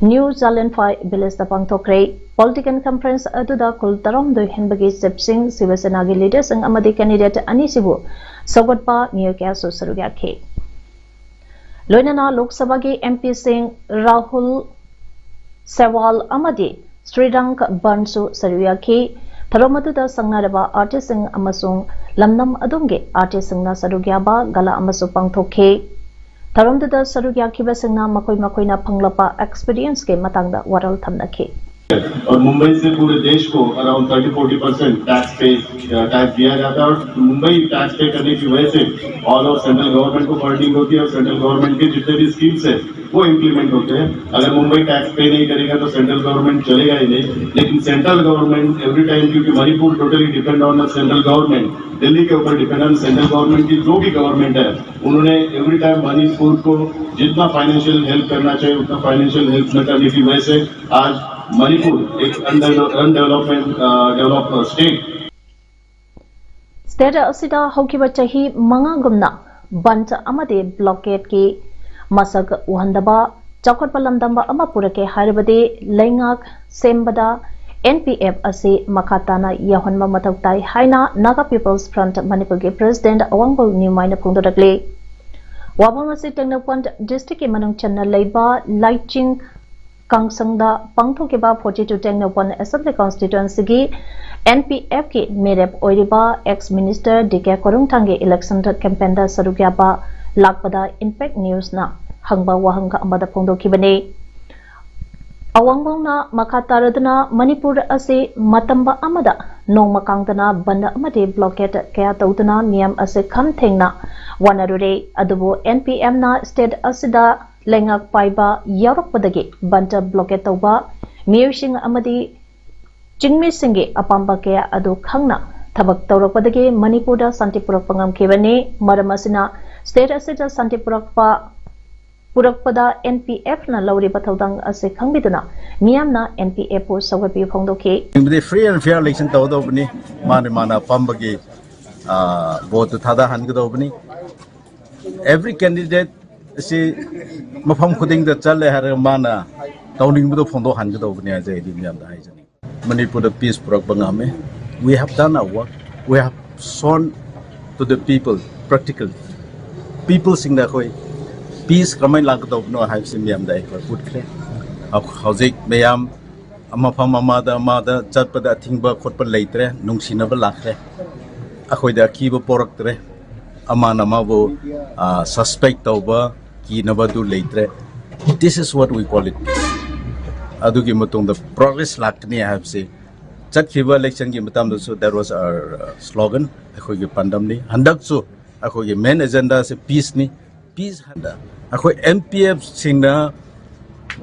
ꯅ꯭ꯌꯨ ꯖꯥꯂꯦꯟꯐꯥꯏ village ꯇ ꯄꯥꯡꯊꯣꯛꯈ꯭ꯔꯦ꯫ Political conference ꯑꯗꯨꯗ ꯈꯨꯜ ꯇꯔꯥꯍꯨꯝꯗꯣꯏ ꯍꯦꯟꯕꯒꯤ ꯆꯤꯞꯁꯤꯡ, ꯁꯤꯕ ꯁꯦꯅꯥꯒꯤ leader ꯁꯤꯡ ꯑꯃꯗꯤ candidate ꯑꯅꯤꯁꯤꯕꯨ ꯁꯧꯒꯠꯄ ꯃꯤꯑꯣꯏ ꯀꯌꯥꯁꯨ ꯁꯔꯨꯛ ꯌꯥꯈꯤ꯫ ꯂꯣꯏꯅꯅ ꯂꯣꯛ ꯁꯚꯥꯒꯤ ꯑꯦꯝ ꯄꯤ ꯁꯤꯡ ꯔꯥꯍꯨꯜ ꯁꯦꯋꯥꯜ ꯑꯃꯗꯤ ꯁ꯭ꯔꯤꯔꯪ ꯕꯟꯁꯨ ꯁꯔꯨꯛ ꯌꯥꯈꯤ꯫ ꯊꯧꯔꯝ ꯑꯗꯨꯗ ꯁꯪꯅꯔꯕ artist ꯁꯤꯡ ꯑꯃꯁꯨꯡ ꯂꯝꯗꯝ ꯑꯗꯨꯝꯒꯤ artist ꯁꯤꯡꯅ ꯁꯔꯨꯛ ꯌꯥꯕ ꯒꯥꯂꯥ ꯑꯃꯁꯨ ꯄꯥꯡꯊꯣꯛꯈꯤ꯫ ꯊꯧꯔꯝꯗꯨꯗ ꯁꯔꯨꯛ ꯌꯥꯈꯤꯕꯁꯤꯡꯅ ꯃꯈꯣꯏ ꯃꯈꯣꯏꯅ ꯐꯪꯂꯛꯄ experience ꯀꯤ ꯃꯇꯥꯡꯗ ꯋꯥꯔꯣꯜ ꯊꯝꯅꯈꯤ꯫ और मुंबई से पूरे देश को around thirty forty percent tax pay tax दिया जाता है और मुंबई tax pay करने की वजह से all over central government को फंडिंग होती है और सेंट्रल गवर्नमेंट के जितने भी स्कीम्स है वो इम्प्लीमेंट होते हैं। अगर मुंबई टैक्स पे नहीं करेगा तो सेंट्रल गवर्नमेंट चलेगा ही नहीं। लेकिन सेंट्रल गवर्नमेंट एवरी टाइम, क्योंकि Manipur totally depend on the central government, Delhi के ऊपर डिपेंड ऑन सेंट्रल गवर्नमेंट की जो भी गवर्नमेंट है, उन्होंने एवरी टाइम मणिपुर को जितना फाइनेंशियल हेल्प करना चाहिए उतना फाइनेंशियल हेल्प न करने की वजह से आज मणिपुर एक अनडेवलपमेंट डेवलप स्टेट State ꯑꯁꯤꯗ ꯍꯧꯈꯤꯕ ꯆꯍꯤ ꯃꯉꯥꯒꯨꯝꯅ ꯕꯟꯗ ꯑꯃꯗꯤ blockade ꯀꯤ ꯃꯁꯛ ꯎꯍꯟꯗꯕ ꯆꯥꯎꯈꯠꯄ ꯂꯝꯗꯝꯕ ꯑꯃ ꯄꯨꯔꯛꯀꯦ ꯍꯥꯏꯔꯕꯗꯤ ꯂꯩꯉꯥꯛ ꯁꯦꯝꯕꯗ ꯑꯦꯟ ꯄꯤ ꯑꯦꯐ ꯑꯁꯤ ꯃꯈꯥ ꯇꯥꯅ ꯌꯥꯎꯍꯟꯕ ꯃꯊꯧ ꯇꯥꯏ ꯍꯥꯏꯅ Naga People's Front ꯃꯅꯤꯄꯨꯔꯒꯤ ꯄ꯭ꯔꯦꯁꯤꯗꯦꯟꯠ ꯑꯋꯥꯡꯕꯧ ꯅ꯭ꯌꯨꯃꯥꯏꯅ ꯐꯣꯡꯗꯣꯔꯛꯂꯤ꯫ ꯋꯥꯐꯝ ꯑꯁꯤ ꯇꯦꯡꯅꯧꯄꯜ ꯗꯤꯁꯇ꯭ꯔꯤꯛꯀꯤ ꯃꯅꯨꯡ ꯆꯟꯅ ꯂꯩꯕ ꯂꯥꯏꯆꯤꯡ ꯀꯥꯡꯁꯪꯗ ꯄꯥꯡꯊꯣꯛꯈꯤꯕ forty two ꯇꯦꯡꯅꯧꯄꯜ ꯑꯦꯁꯦꯝꯕ꯭ꯂꯤ ꯀꯟꯁꯇꯤꯇ꯭ꯌꯨꯑꯦꯟꯁꯤꯒꯤ ꯑꯦꯟ ꯄꯤ ꯑꯦꯐꯀꯤ ꯃꯤꯔꯦꯞ ꯑꯣꯏꯔꯤꯕ ꯑꯦꯛꯁ ꯃꯤꯅꯤꯁꯇꯔ ꯗꯤ ꯀꯦ ꯈꯣꯏꯔꯨꯡꯊꯥꯡꯒꯤ ꯏꯂꯦꯛꯁꯟ ꯀꯦꯝꯄꯦꯟꯗ ꯁꯔꯨꯛ ꯌꯥꯕ ꯂꯥꯛꯄꯗ ꯏꯝꯄꯦꯛ ꯅ꯭ꯌꯨꯁꯅ ꯍꯪꯕ ꯋꯥꯍꯪ ꯑꯃꯗ ꯐꯣꯡꯗꯣꯛꯈꯤꯕꯅꯤ꯫ ꯑꯋꯥꯡꯕꯧꯅ ꯃꯈꯥ ꯇꯥꯔꯗꯨꯅ ꯃꯅꯤꯄꯨꯔ ꯑꯁꯤ ꯃꯇꯝꯕ ꯑꯃꯗ ꯅꯣꯡꯃ ꯀꯥꯡꯗꯅ ꯕꯟꯗ ꯑꯃꯗꯤ ꯕ꯭ꯂꯣꯀꯦꯠ ꯀꯌꯥ ꯇꯧꯗꯨꯅ ꯃꯤꯌꯥꯝ ꯑꯁꯤ ꯈꯝ ꯊꯦꯡꯅ ꯋꯥꯅꯔꯨꯔꯦ꯫ ꯑꯗꯨꯕꯨ ꯑꯦꯟ ꯄꯤ ꯑꯦꯝꯅ ꯁ꯭ꯇꯦꯠ ꯑꯁꯤꯗ ꯂꯩꯉꯥꯛ ꯄꯥꯏꯕ ꯌꯥꯎꯔꯛꯄꯗꯒꯤ ꯕꯟꯗ ꯕ꯭ꯂꯣꯀꯦꯠ ꯇꯧꯕ ꯃꯤꯑꯣꯏꯁꯤꯡ ꯑꯃꯗꯤ ꯆꯤꯡꯃꯤꯁꯤꯡꯒꯤ ꯑꯄꯥꯝꯕ ꯀꯌꯥ ꯑꯗꯨ ꯈꯪꯅ ꯊꯕꯛ ꯇꯧꯔꯛꯄꯗꯒꯤ ꯃꯅꯤꯄꯨꯔꯗ ꯁꯥꯟꯇꯤ ꯄꯨꯔꯛꯄ ꯉꯝꯈꯤꯕꯅꯤ꯫ ꯃꯔꯝ ꯑꯁꯤꯅ ꯁ꯭ꯇꯦꯠ ꯑꯁꯤꯗ ꯁꯥꯟꯇꯤ ꯄꯨꯔꯛꯄ ꯄꯨꯔꯛꯄꯗ ꯑꯦꯟ ꯄꯤ ꯑꯦꯐꯅ ꯂꯧꯔꯤꯕ ꯊꯧꯗꯥꯡ ꯑꯁꯤ ꯈꯪꯕꯤꯗꯨꯅ ꯃꯤꯌꯥꯝꯅ ꯑꯦꯟ ꯄꯤ ꯑꯦꯐꯄꯨ ꯁꯧꯒꯠꯄꯤꯌꯨ ꯐꯣꯡꯗꯣꯛꯈꯤ꯫ ꯕꯗꯤ ꯐ꯭ꯔꯤ ꯑꯦꯟ ꯐꯤꯌꯔ ꯏꯂꯦꯛꯁꯟ ꯇꯧꯒꯗꯧꯕꯅꯤ꯫ ꯃꯥꯅ ꯃꯥꯅ ꯑꯄꯥꯝꯕꯒꯤ ꯚꯣꯠꯇꯨ ꯊꯥꯗꯍꯟꯒꯗꯧꯕꯅꯤ꯫ ꯑꯦꯚ꯭ꯔꯤ ꯀꯦꯟꯗꯤꯗꯦꯠ ꯑꯁꯤ ꯃꯐꯝ ꯈꯨꯗꯤꯡꯗ ꯆꯠꯂꯦ ꯍꯥꯏꯔꯒ ꯃꯥꯅ ꯇꯧꯅꯤꯡꯕꯗꯣ ꯐꯣꯡꯗꯣꯛꯍꯟꯒꯗꯧꯕꯅꯤ ꯍꯥꯏꯁꯦ ꯑꯩꯗꯤ ꯃꯤꯌꯥꯝꯗ ꯍꯥꯏꯖꯅꯤꯡꯉꯤ꯫ ꯃꯅꯤꯄꯨꯔꯗ ꯄꯤꯁ ꯄꯨꯔꯛꯄ ꯉꯝꯃꯦ꯫ We have done our work, we have shown to the people practically꯫ ꯄꯤꯄꯜꯁꯤꯡꯗ ꯑꯩꯈꯣꯏ ꯄꯤꯁ ꯀꯃꯥꯏꯅ ꯂꯥꯛꯀꯗꯧꯕꯅꯣ ꯍꯥꯏꯕꯁꯤ ꯃꯤꯌꯥꯝꯗ ꯑꯩꯈꯣꯏ ꯎꯠꯈ꯭ꯔꯦ꯫ ꯍꯧꯖꯤꯛ ꯃꯌꯥꯝ ꯃꯐꯝ ꯑꯃꯗ ꯑꯃꯗ ꯆꯠꯄꯗ ꯑꯊꯤꯡꯕ ꯈꯣꯠꯄ ꯂꯩꯇ꯭ꯔꯦ, ꯅꯨꯡꯁꯤꯅꯕ ꯂꯥꯛꯈ꯭ꯔꯦ꯫ ꯑꯩꯈꯣꯏꯗ ꯑꯀꯤꯕ ꯄꯣꯔꯛꯇ꯭ꯔꯦ꯫ ꯑꯃꯅ ꯑꯃꯕꯨ ꯁꯁꯄꯦꯛ ꯇꯧꯕ, ꯀꯤꯅꯕꯗꯨ ꯂꯩꯇ꯭ꯔꯦ꯫ This is what we call it peace꯫ ꯑꯗꯨꯒꯤ ꯃꯇꯨꯡꯗ ꯄ꯭ꯔꯣꯒ꯭ꯔꯦꯁ ꯂꯥꯛꯀꯅꯤ ꯍꯥꯏꯕꯁꯤ ꯆꯠꯈꯤꯕ ꯏꯂꯦꯛꯁꯟꯒꯤ ꯃꯇꯝꯗꯁꯨ that was our slogan, ꯑꯩꯈꯣꯏꯒꯤ ꯄꯥꯟꯗꯝꯅꯤ꯫ ꯍꯟꯗꯛꯁꯨ ꯑꯩꯈꯣꯏꯒꯤ ꯃꯦꯟ ꯑꯦꯖꯦꯟꯗꯥꯁꯦ ꯄꯤꯁꯅꯤ꯫ ꯄꯤꯁ ꯍꯟꯗ ꯑꯩꯈꯣꯏ ꯑꯦꯟ ꯄꯤ ꯑꯦꯐꯁꯤꯡꯅ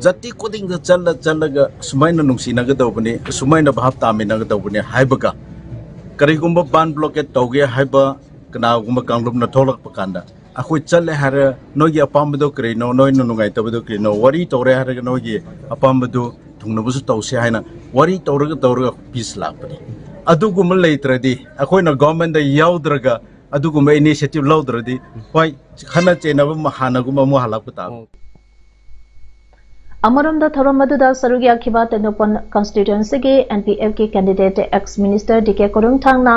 ꯖꯥꯇꯤ ꯈꯨꯗꯤꯡꯗ ꯆꯠꯂ ꯆꯠꯂꯒ ꯁꯨꯃꯥꯏꯅ ꯅꯨꯡꯁꯤꯅꯒꯗꯧꯕꯅꯤ, ꯁꯨꯃꯥꯏꯅ ꯚꯥꯞ ꯇꯥꯃꯤꯟꯅꯒꯗꯧꯕꯅꯤ ꯍꯥꯏꯕꯒ, ꯀꯔꯤꯒꯨꯝꯕ ꯕꯟ ꯕ꯭ꯂꯣꯀꯦꯠ ꯇꯧꯒꯦ ꯍꯥꯏꯕ ꯀꯅꯥꯒꯨꯝꯕ ꯀꯥꯡꯂꯨꯞꯅ ꯊꯣꯛꯂꯛꯄ ꯀꯥꯟꯗ ꯑꯩꯈꯣꯏ ꯆꯠꯂꯦ ꯍꯥꯏꯔ ꯅꯣꯏꯒꯤ ꯑꯄꯥꯝꯕꯗꯣ ꯀꯔꯤꯅꯣ, ꯅꯣꯏꯅ ꯅꯨꯡꯉꯥꯏꯇꯕꯗꯣ ꯀꯔꯤꯅꯣ, ꯋꯥꯔꯤ ꯇꯧꯔꯦ ꯍꯥꯏꯔꯒ ꯅꯣꯏꯒꯤ ꯑꯄꯥꯝꯕꯗꯨ ꯊꯨꯡꯅꯕꯁꯨ ꯇꯧꯁꯤ ꯍꯥꯏꯅ ꯋꯥꯔꯤ ꯇꯧꯔꯒ ꯇꯧꯔꯒ ꯄꯤꯁ ꯂꯥꯛꯄꯅꯤ꯫ ꯑꯗꯨꯒꯨꯝꯕ ꯂꯩꯇ꯭ꯔꯗꯤ, ꯑꯩꯈꯣꯏꯅ ꯒꯣꯔꯃꯦꯟꯗ ꯌꯥꯎꯗ꯭ꯔꯒ ꯑꯗꯨꯒꯨꯝꯕ ꯏꯅꯤꯁꯤꯌꯦꯇꯤꯚ ꯂꯧꯗ꯭ꯔꯗꯤ, ꯍꯣꯏ, ꯈꯠꯅ ꯆꯩꯅꯕ ꯍꯥꯟꯅꯒꯨꯝꯕ ꯑꯃꯨꯛ ꯍꯜꯂꯛꯄ ꯇꯥꯕ꯫ ꯑꯃꯔꯣꯝꯗ, ꯊꯧꯔꯝ ꯑꯗꯨꯗ ꯁꯔꯨꯛ ꯌꯥꯈꯤꯕ ꯇꯦꯡꯅꯧꯄꯜ ꯀꯟꯁꯇꯤꯇ꯭ꯋꯦꯟꯁꯤꯒꯤ NPFꯀꯤ candidate ex minister D K ꯀꯣꯔꯨꯡꯊꯥꯡꯅ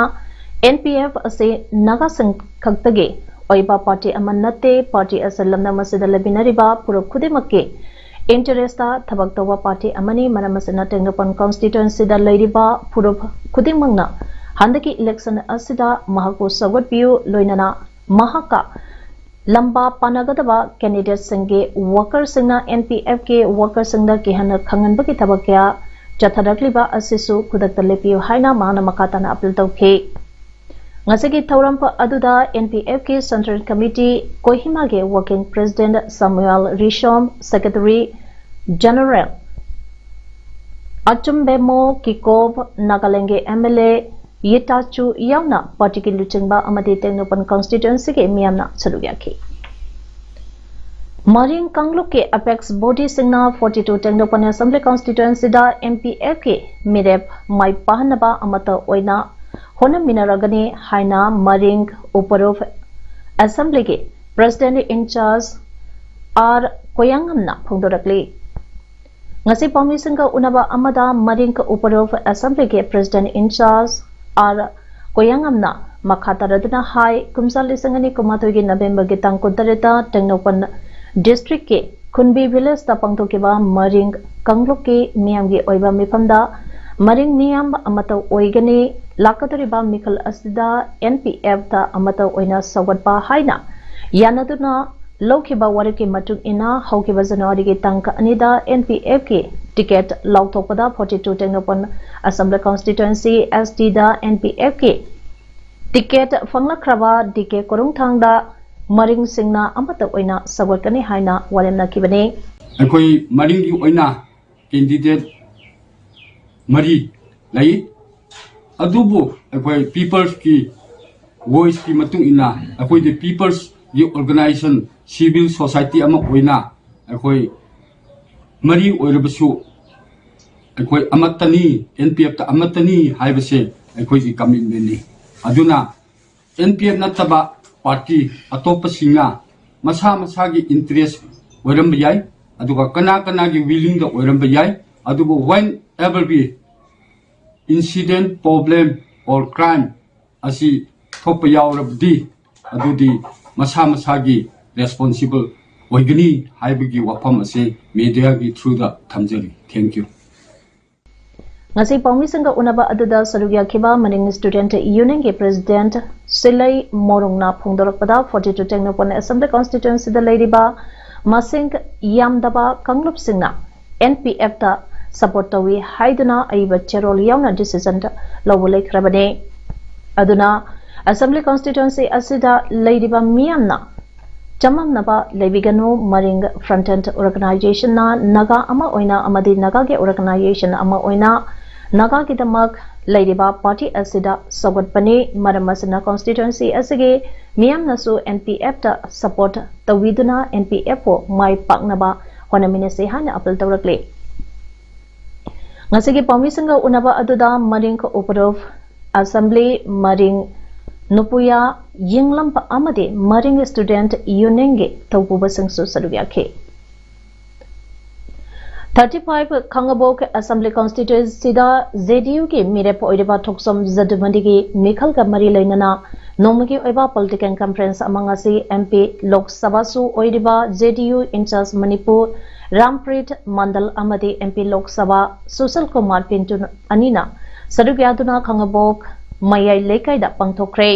NPF ꯑꯁꯤ ꯅꯥꯒꯥꯁꯤꯡ ꯈꯛꯇꯒꯤ ꯑꯣꯏꯕ ꯄꯥꯔꯇꯤ ꯑꯃ ꯅꯠꯇꯦ, ꯄꯥꯔꯇꯤ ꯑꯁꯤ ꯂꯝꯗꯝ ꯑꯁꯤꯗ ꯂꯩꯃꯤꯟꯅꯔꯤꯕ ꯐꯨꯔꯨꯞ ꯈꯨꯗꯤꯡꯃꯛꯀꯤ ꯏꯟꯇꯔꯦꯁꯇ ꯊꯕꯛ ꯇꯧꯕ ꯄꯥꯔꯇꯤ ꯑꯃꯅꯤ꯫ ꯃꯔꯝ ꯑꯁꯤꯅ ꯇꯦꯡꯅꯧꯄꯜ ꯀꯟꯁꯇꯤꯇ꯭ꯋꯦꯟꯁꯤꯗ ꯂꯩꯔꯤꯕ ꯐꯨꯔꯨꯞ ꯈꯨꯗꯤꯡꯃꯛꯅ ꯍꯟꯗꯛꯀꯤ ꯏꯂꯦꯛꯁꯟ ꯑꯁꯤꯗ ꯃꯍꯥꯛꯄꯨ ꯁꯧꯒꯠꯄꯤꯌꯨ, ꯂꯣꯏꯅꯅ ꯃꯍꯥꯛꯀ ꯂꯝꯕꯥ ꯄꯥꯅꯒꯗꯕ ꯀꯦꯟꯗꯤꯗꯦꯠꯁꯤꯡꯒꯤ ꯋꯥꯀꯔꯁꯤꯡꯅ, NPFꯀꯤ ꯋꯥꯀꯔꯁꯤꯡꯗ ꯀꯤꯍꯟꯅ ꯈꯪꯍꯟꯕꯒꯤ ꯊꯕꯛ ꯀꯌꯥ ꯆꯠꯊꯔꯛꯂꯤꯕ ꯑꯁꯤꯁꯨ ꯈꯨꯗꯛꯇ ꯂꯦꯞꯄꯤꯌꯨ ꯍꯥꯏꯅ ꯃꯍꯥꯛꯅ ꯃꯈꯥ ꯇꯥꯅ ꯑꯄꯤꯜ ꯇꯧꯈꯤ꯫ ꯉꯁꯤꯒꯤ ꯊꯧꯔꯝ ꯑꯗꯨꯗ NPFꯀꯤ ꯁꯦꯟꯇ꯭ꯔꯦꯜ ꯀꯃꯤꯇꯤ ꯀꯣꯍꯤꯃꯥꯒꯤ working president Samuel Rishom, secretary general Achumbemo Kikon, ꯅꯥꯒꯥꯂꯦꯟꯗꯒꯤ MLA ꯌꯤꯇꯥꯆꯨ ꯌꯥꯎꯅ ꯄꯥꯔꯇꯤꯒꯤ ꯂꯨꯆꯤꯡꯕ ꯑꯃꯗꯤ ꯇꯦꯡꯅꯧꯄꯜ ꯀꯟꯁꯇꯤꯇ꯭ꯋꯦꯟꯁꯤꯒꯤ ꯃꯤꯌꯥꯝꯅ ꯁꯔꯨꯛ ꯌꯥꯈꯤ꯫ ꯃꯔꯤꯡ ꯀꯥꯡꯂꯨꯞꯀꯤ ꯑꯦꯄꯦꯛꯁ ꯕꯣꯗꯤꯁꯤꯡꯅ forty two ꯇꯦꯡꯅꯧꯄꯜ ꯑꯦꯁꯦꯝꯕ꯭ꯂꯤ ꯀꯟꯁꯇꯤꯇ꯭ꯋꯦꯟꯁꯤꯗ NPFꯀꯤ ꯃꯤꯔꯦꯞ ꯃꯥꯏ ꯄꯥꯛꯍꯟꯅꯕ ꯑꯃꯠꯇ ꯑꯣꯏꯅ ꯍꯣꯠꯅꯃꯤꯟꯅꯔꯒꯅꯤ ꯍꯥꯏꯅ ꯃꯔꯤꯡ ꯎꯄꯔꯨꯞ ꯑꯦꯁꯦꯝꯕ꯭ꯂꯤꯒꯤ ꯄ꯭ꯔꯦꯁꯤꯗꯦꯟꯠ ꯏꯟꯆꯥꯔꯖ ꯑꯥꯔ ꯀꯣꯌꯥꯉꯝꯅ ꯐꯣꯡꯗꯣꯔꯛꯂꯤ꯫ ꯉꯁꯤ ꯄꯥꯎꯃꯤꯁꯤꯡꯒ ꯎꯅꯕ ꯑꯃꯗ ꯃꯔꯤꯡ ꯎꯄꯔꯨꯞ ꯑꯦꯁꯦꯝꯕ꯭ꯂꯤꯒꯤ ꯄ꯭ꯔꯦꯁꯤꯗꯦꯟꯠ ꯏꯟꯆꯥꯔꯖ ꯑꯥꯔ ꯀꯣꯌꯥꯉꯝꯅ ꯃꯈꯥ ꯇꯥꯔꯗꯨꯅ ꯍꯥꯏ, ꯀꯨꯝꯖꯥ ꯂꯤꯁꯤꯡ ꯑꯅꯤ ꯀꯨꯟꯃꯥꯊꯣꯏꯒꯤ ꯅꯕꯦꯝꯕꯔꯒꯤ ꯇꯥꯡ ꯀꯨꯟꯇꯔꯦꯠꯇ ꯇꯦꯡꯅꯧꯄꯜ ꯗꯤꯁꯇ꯭ꯔꯤꯛꯀꯤ ꯈꯨꯟꯕꯤ ꯚꯤꯂꯦꯖꯇ ꯄꯥꯡꯊꯣꯛꯈꯤꯕ ꯃꯔꯤꯡ ꯀꯥꯡꯂꯨꯞꯀꯤ ꯃꯤꯌꯥꯝꯒꯤ ꯑꯣꯏꯕ ꯃꯤꯐꯝꯗ ꯃꯔꯤꯡ ꯃꯤꯌꯥꯝ ꯑꯃꯠꯇ ꯑꯣꯏꯒꯅꯤ꯫ ꯂꯥꯛꯀꯗꯧꯔꯤꯕ ꯃꯤꯈꯜ ꯑꯁꯤꯗ NPFꯇ ꯑꯃꯠꯇ ꯑꯣꯏꯅ ꯁꯧꯒꯠꯄ ꯍꯥꯏꯅ ꯌꯥꯅꯗꯨꯅ ꯂꯧꯈꯤꯕ ꯋꯥꯔꯦꯞꯀꯤ ꯃꯇꯨꯡ ꯏꯟꯅ ꯍꯧꯈꯤꯕ ꯖꯅꯋꯥꯔꯤꯒꯤ ꯇꯥꯡ ꯑꯅꯤꯗ NPFꯀꯤ ꯇꯤꯀꯦꯠ ꯂꯥꯎꯊꯣꯛꯄꯗ forty two ꯇꯦꯡꯅꯧꯄꯜ ꯑꯁꯦꯝꯕ꯭ꯂꯤ ꯀꯟꯁꯇꯤꯇ꯭ꯋꯦꯟꯁꯤ STꯗ NPFꯀꯤ ꯇꯤꯀꯦꯠ ꯐꯪꯂꯛꯈ꯭ꯔꯕ ꯗꯤ ꯀꯦ ꯀꯣꯔꯨꯡꯊꯥꯡꯗ ꯃꯔꯤꯡꯁꯤꯡꯅ ꯑꯃꯠꯇ ꯑꯣꯏꯅ ꯁꯧꯒꯠꯀꯅꯤ ꯍꯥꯏꯅ ꯋꯥꯔꯦꯝꯅꯈꯤꯕꯅꯤ꯫ ꯑꯩꯈꯣꯏ ꯃꯔꯤꯡꯒꯤ ꯑꯣꯏꯅ ꯀꯦꯟꯗꯤꯗꯦꯠ ꯃꯔꯤ ꯂꯩ꯫ ꯑꯗꯨꯕꯨ ꯑꯩꯈꯣꯏ ꯄꯤꯄꯜꯁꯀꯤ ꯚꯣꯏꯁꯀꯤ ꯃꯇꯨꯡ ꯏꯟꯅ ꯑꯩꯈꯣꯏꯗꯤ ꯄꯤꯄꯜꯁꯀꯤ ꯑꯣꯔꯒꯅꯥꯏꯖꯦꯁꯟ, ꯁꯤꯚꯤꯜ ꯁꯣꯁꯥꯏꯇꯤ ꯑꯃ ꯑꯣꯏꯅ ꯑꯩꯈꯣꯏ ꯃꯔꯤ ꯑꯣꯏꯔꯕꯁꯨ ꯑꯩꯈꯣꯏ ꯑꯃꯠꯇꯅꯤ, NPFꯇ ꯑꯃꯠꯇꯅꯤ ꯍꯥꯏꯕꯁꯦ ꯑꯩꯈꯣꯏꯒꯤ ꯀꯃꯤꯠꯃꯦꯟꯅꯤ꯫ ꯑꯗꯨꯅ NPF ꯅꯠꯇꯕ ꯄꯥꯔꯇꯤ ꯑꯇꯣꯞꯄꯁꯤꯡꯅ ꯃꯁꯥ ꯃꯁꯥꯒꯤ ꯏꯟꯇꯔꯦꯁ ꯑꯣꯏꯔꯝꯕ ꯌꯥꯏ꯫ ꯑꯗꯨꯒ ꯀꯅꯥ ꯀꯅꯥꯒꯤ willingꯗ ꯑꯣꯏꯔꯝꯕ ꯌꯥꯏ, ꯑꯗꯨꯕꯨ whenever be incident, problem or crime ꯑꯁꯤ ꯊꯣꯛꯄ ꯌꯥꯎꯔꯕꯗꯤ ꯑꯗꯨꯗꯤ ꯃꯁꯥ ꯃꯁꯥꯒꯤ responsible ꯑꯣꯏꯒꯅꯤ ꯍꯥꯏꯕꯒꯤ ꯋꯥꯐꯝ ꯑꯁꯤ mediaꯒꯤ throughꯗ ꯊꯝꯖꯔꯤ꯫ Thank you꯫ ꯉꯁꯤ ꯄꯥꯎꯃꯤꯁꯤꯡꯒ ꯎꯅꯕ ꯑꯗꯨꯗ ꯁꯔꯨꯛ ꯌꯥꯈꯤꯕ ꯃꯅꯤꯡ Student Unionꯒꯤ President ꯁꯤꯂꯩ ꯃꯣꯔꯨꯡꯅ ꯐꯣꯡꯗꯣꯔꯛꯄꯗ, forty two Tengnoupal Assembly Constituencyꯗ ꯂꯩꯔꯤꯕ ꯃꯁꯤꯡ ꯌꯥꯝꯗꯕ ꯀꯥꯡꯂꯨꯞꯁꯤꯡꯅ NPFꯇ support ꯇꯧꯏ ꯍꯥꯏꯗꯨꯅ ꯑꯏꯕ ꯆꯦꯔꯣꯜ ꯌꯥꯎꯅ decision ꯂꯧꯕ ꯂꯩꯈ꯭ꯔꯕꯅꯤ꯫ ꯑꯗꯨꯅ Assembly Constituency ꯑꯁꯤꯗ ꯂꯩꯔꯤꯕ ꯃꯤꯌꯥꯝꯅ ꯆꯃꯝꯅꯕ ꯂꯩꯕꯤꯒꯅꯨ꯫ ꯃꯔꯤꯡ Frontier Organizationꯅ ꯅꯥꯒꯥ ꯑꯃ ꯑꯣꯏꯅ ꯑꯃꯗꯤ ꯅꯥꯒꯥꯒꯤ organization ꯑꯃ ꯑꯣꯏꯅ ꯅꯥꯒꯥꯒꯤꯗꯃꯛ ꯂꯩꯔꯤꯕ party ꯑꯁꯤꯗ ꯁꯧꯒꯠꯄꯅꯤ꯫ ꯃꯔꯝ ꯑꯁꯤꯅ constituency ꯑꯁꯤꯒꯤ ꯃꯤꯌꯥꯝꯅꯁꯨ NPFꯇ support ꯇꯧꯕꯤꯗꯨꯅ NPFꯄꯨ ꯃꯥꯏ ꯄꯥꯛꯅꯕ ꯍꯣꯠꯅꯃꯤꯟꯅꯁꯤ ꯍꯥꯏꯅ appeal ꯇꯧꯔꯛꯂꯤ꯫ ꯉꯁꯤꯒꯤ ꯄꯥꯎꯃꯤꯁꯤꯡꯒ ꯎꯅꯕ ꯑꯗꯨꯗ ꯃꯔꯤꯡ ꯎꯄꯔꯨꯞ Assembly, ꯃꯔꯤꯡ ꯅꯨꯄꯨꯌꯥ ꯌꯦꯡꯂꯝꯕ ꯑꯃꯗꯤ ꯃꯔꯤꯡ Student Unionꯒꯤ ꯊꯧꯄꯨꯕꯁꯤꯡꯁꯨ ꯁꯔꯨꯛ ꯌꯥꯈꯤ꯫ Thirty five ꯈꯥꯡꯉꯕꯣꯛ Assembly Constituencyꯗ JDUꯒꯤ ꯃꯤꯔꯦꯞ ꯑꯣꯏꯔꯤꯕ ꯊꯣꯛꯆꯣꯝ ꯖꯗꯨꯃꯅꯤꯒꯤ ꯃꯤꯈꯜꯒ ꯃꯔꯤ ꯂꯩꯅꯅ ꯅꯣꯡꯃꯒꯤ ꯑꯣꯏꯕ political conference ꯑꯃ ꯉꯁꯤ MP ꯂꯣꯛ ꯁꯚꯥꯁꯨ ꯑꯣꯏꯔꯤꯕ JDU in charge ꯃꯅꯤꯄꯨꯔ ꯔꯥꯝꯄ꯭ꯔꯤꯠ ꯃꯟꯗꯜ ꯑꯃꯗꯤ MP ꯂꯣꯛ ꯁꯚꯥ ꯁꯨꯁꯤꯜ ꯀꯨꯃꯥꯔ ꯄꯤꯟꯇꯨ ꯑꯅꯤꯅ ꯁꯔꯨꯛ ꯌꯥꯗꯨꯅ ꯈꯥꯡꯉꯕꯣꯛ ꯃꯌꯥꯏ ꯂꯩꯀꯥꯏꯗ ꯄꯥꯡꯊꯣꯛꯈ꯭ꯔꯦ꯫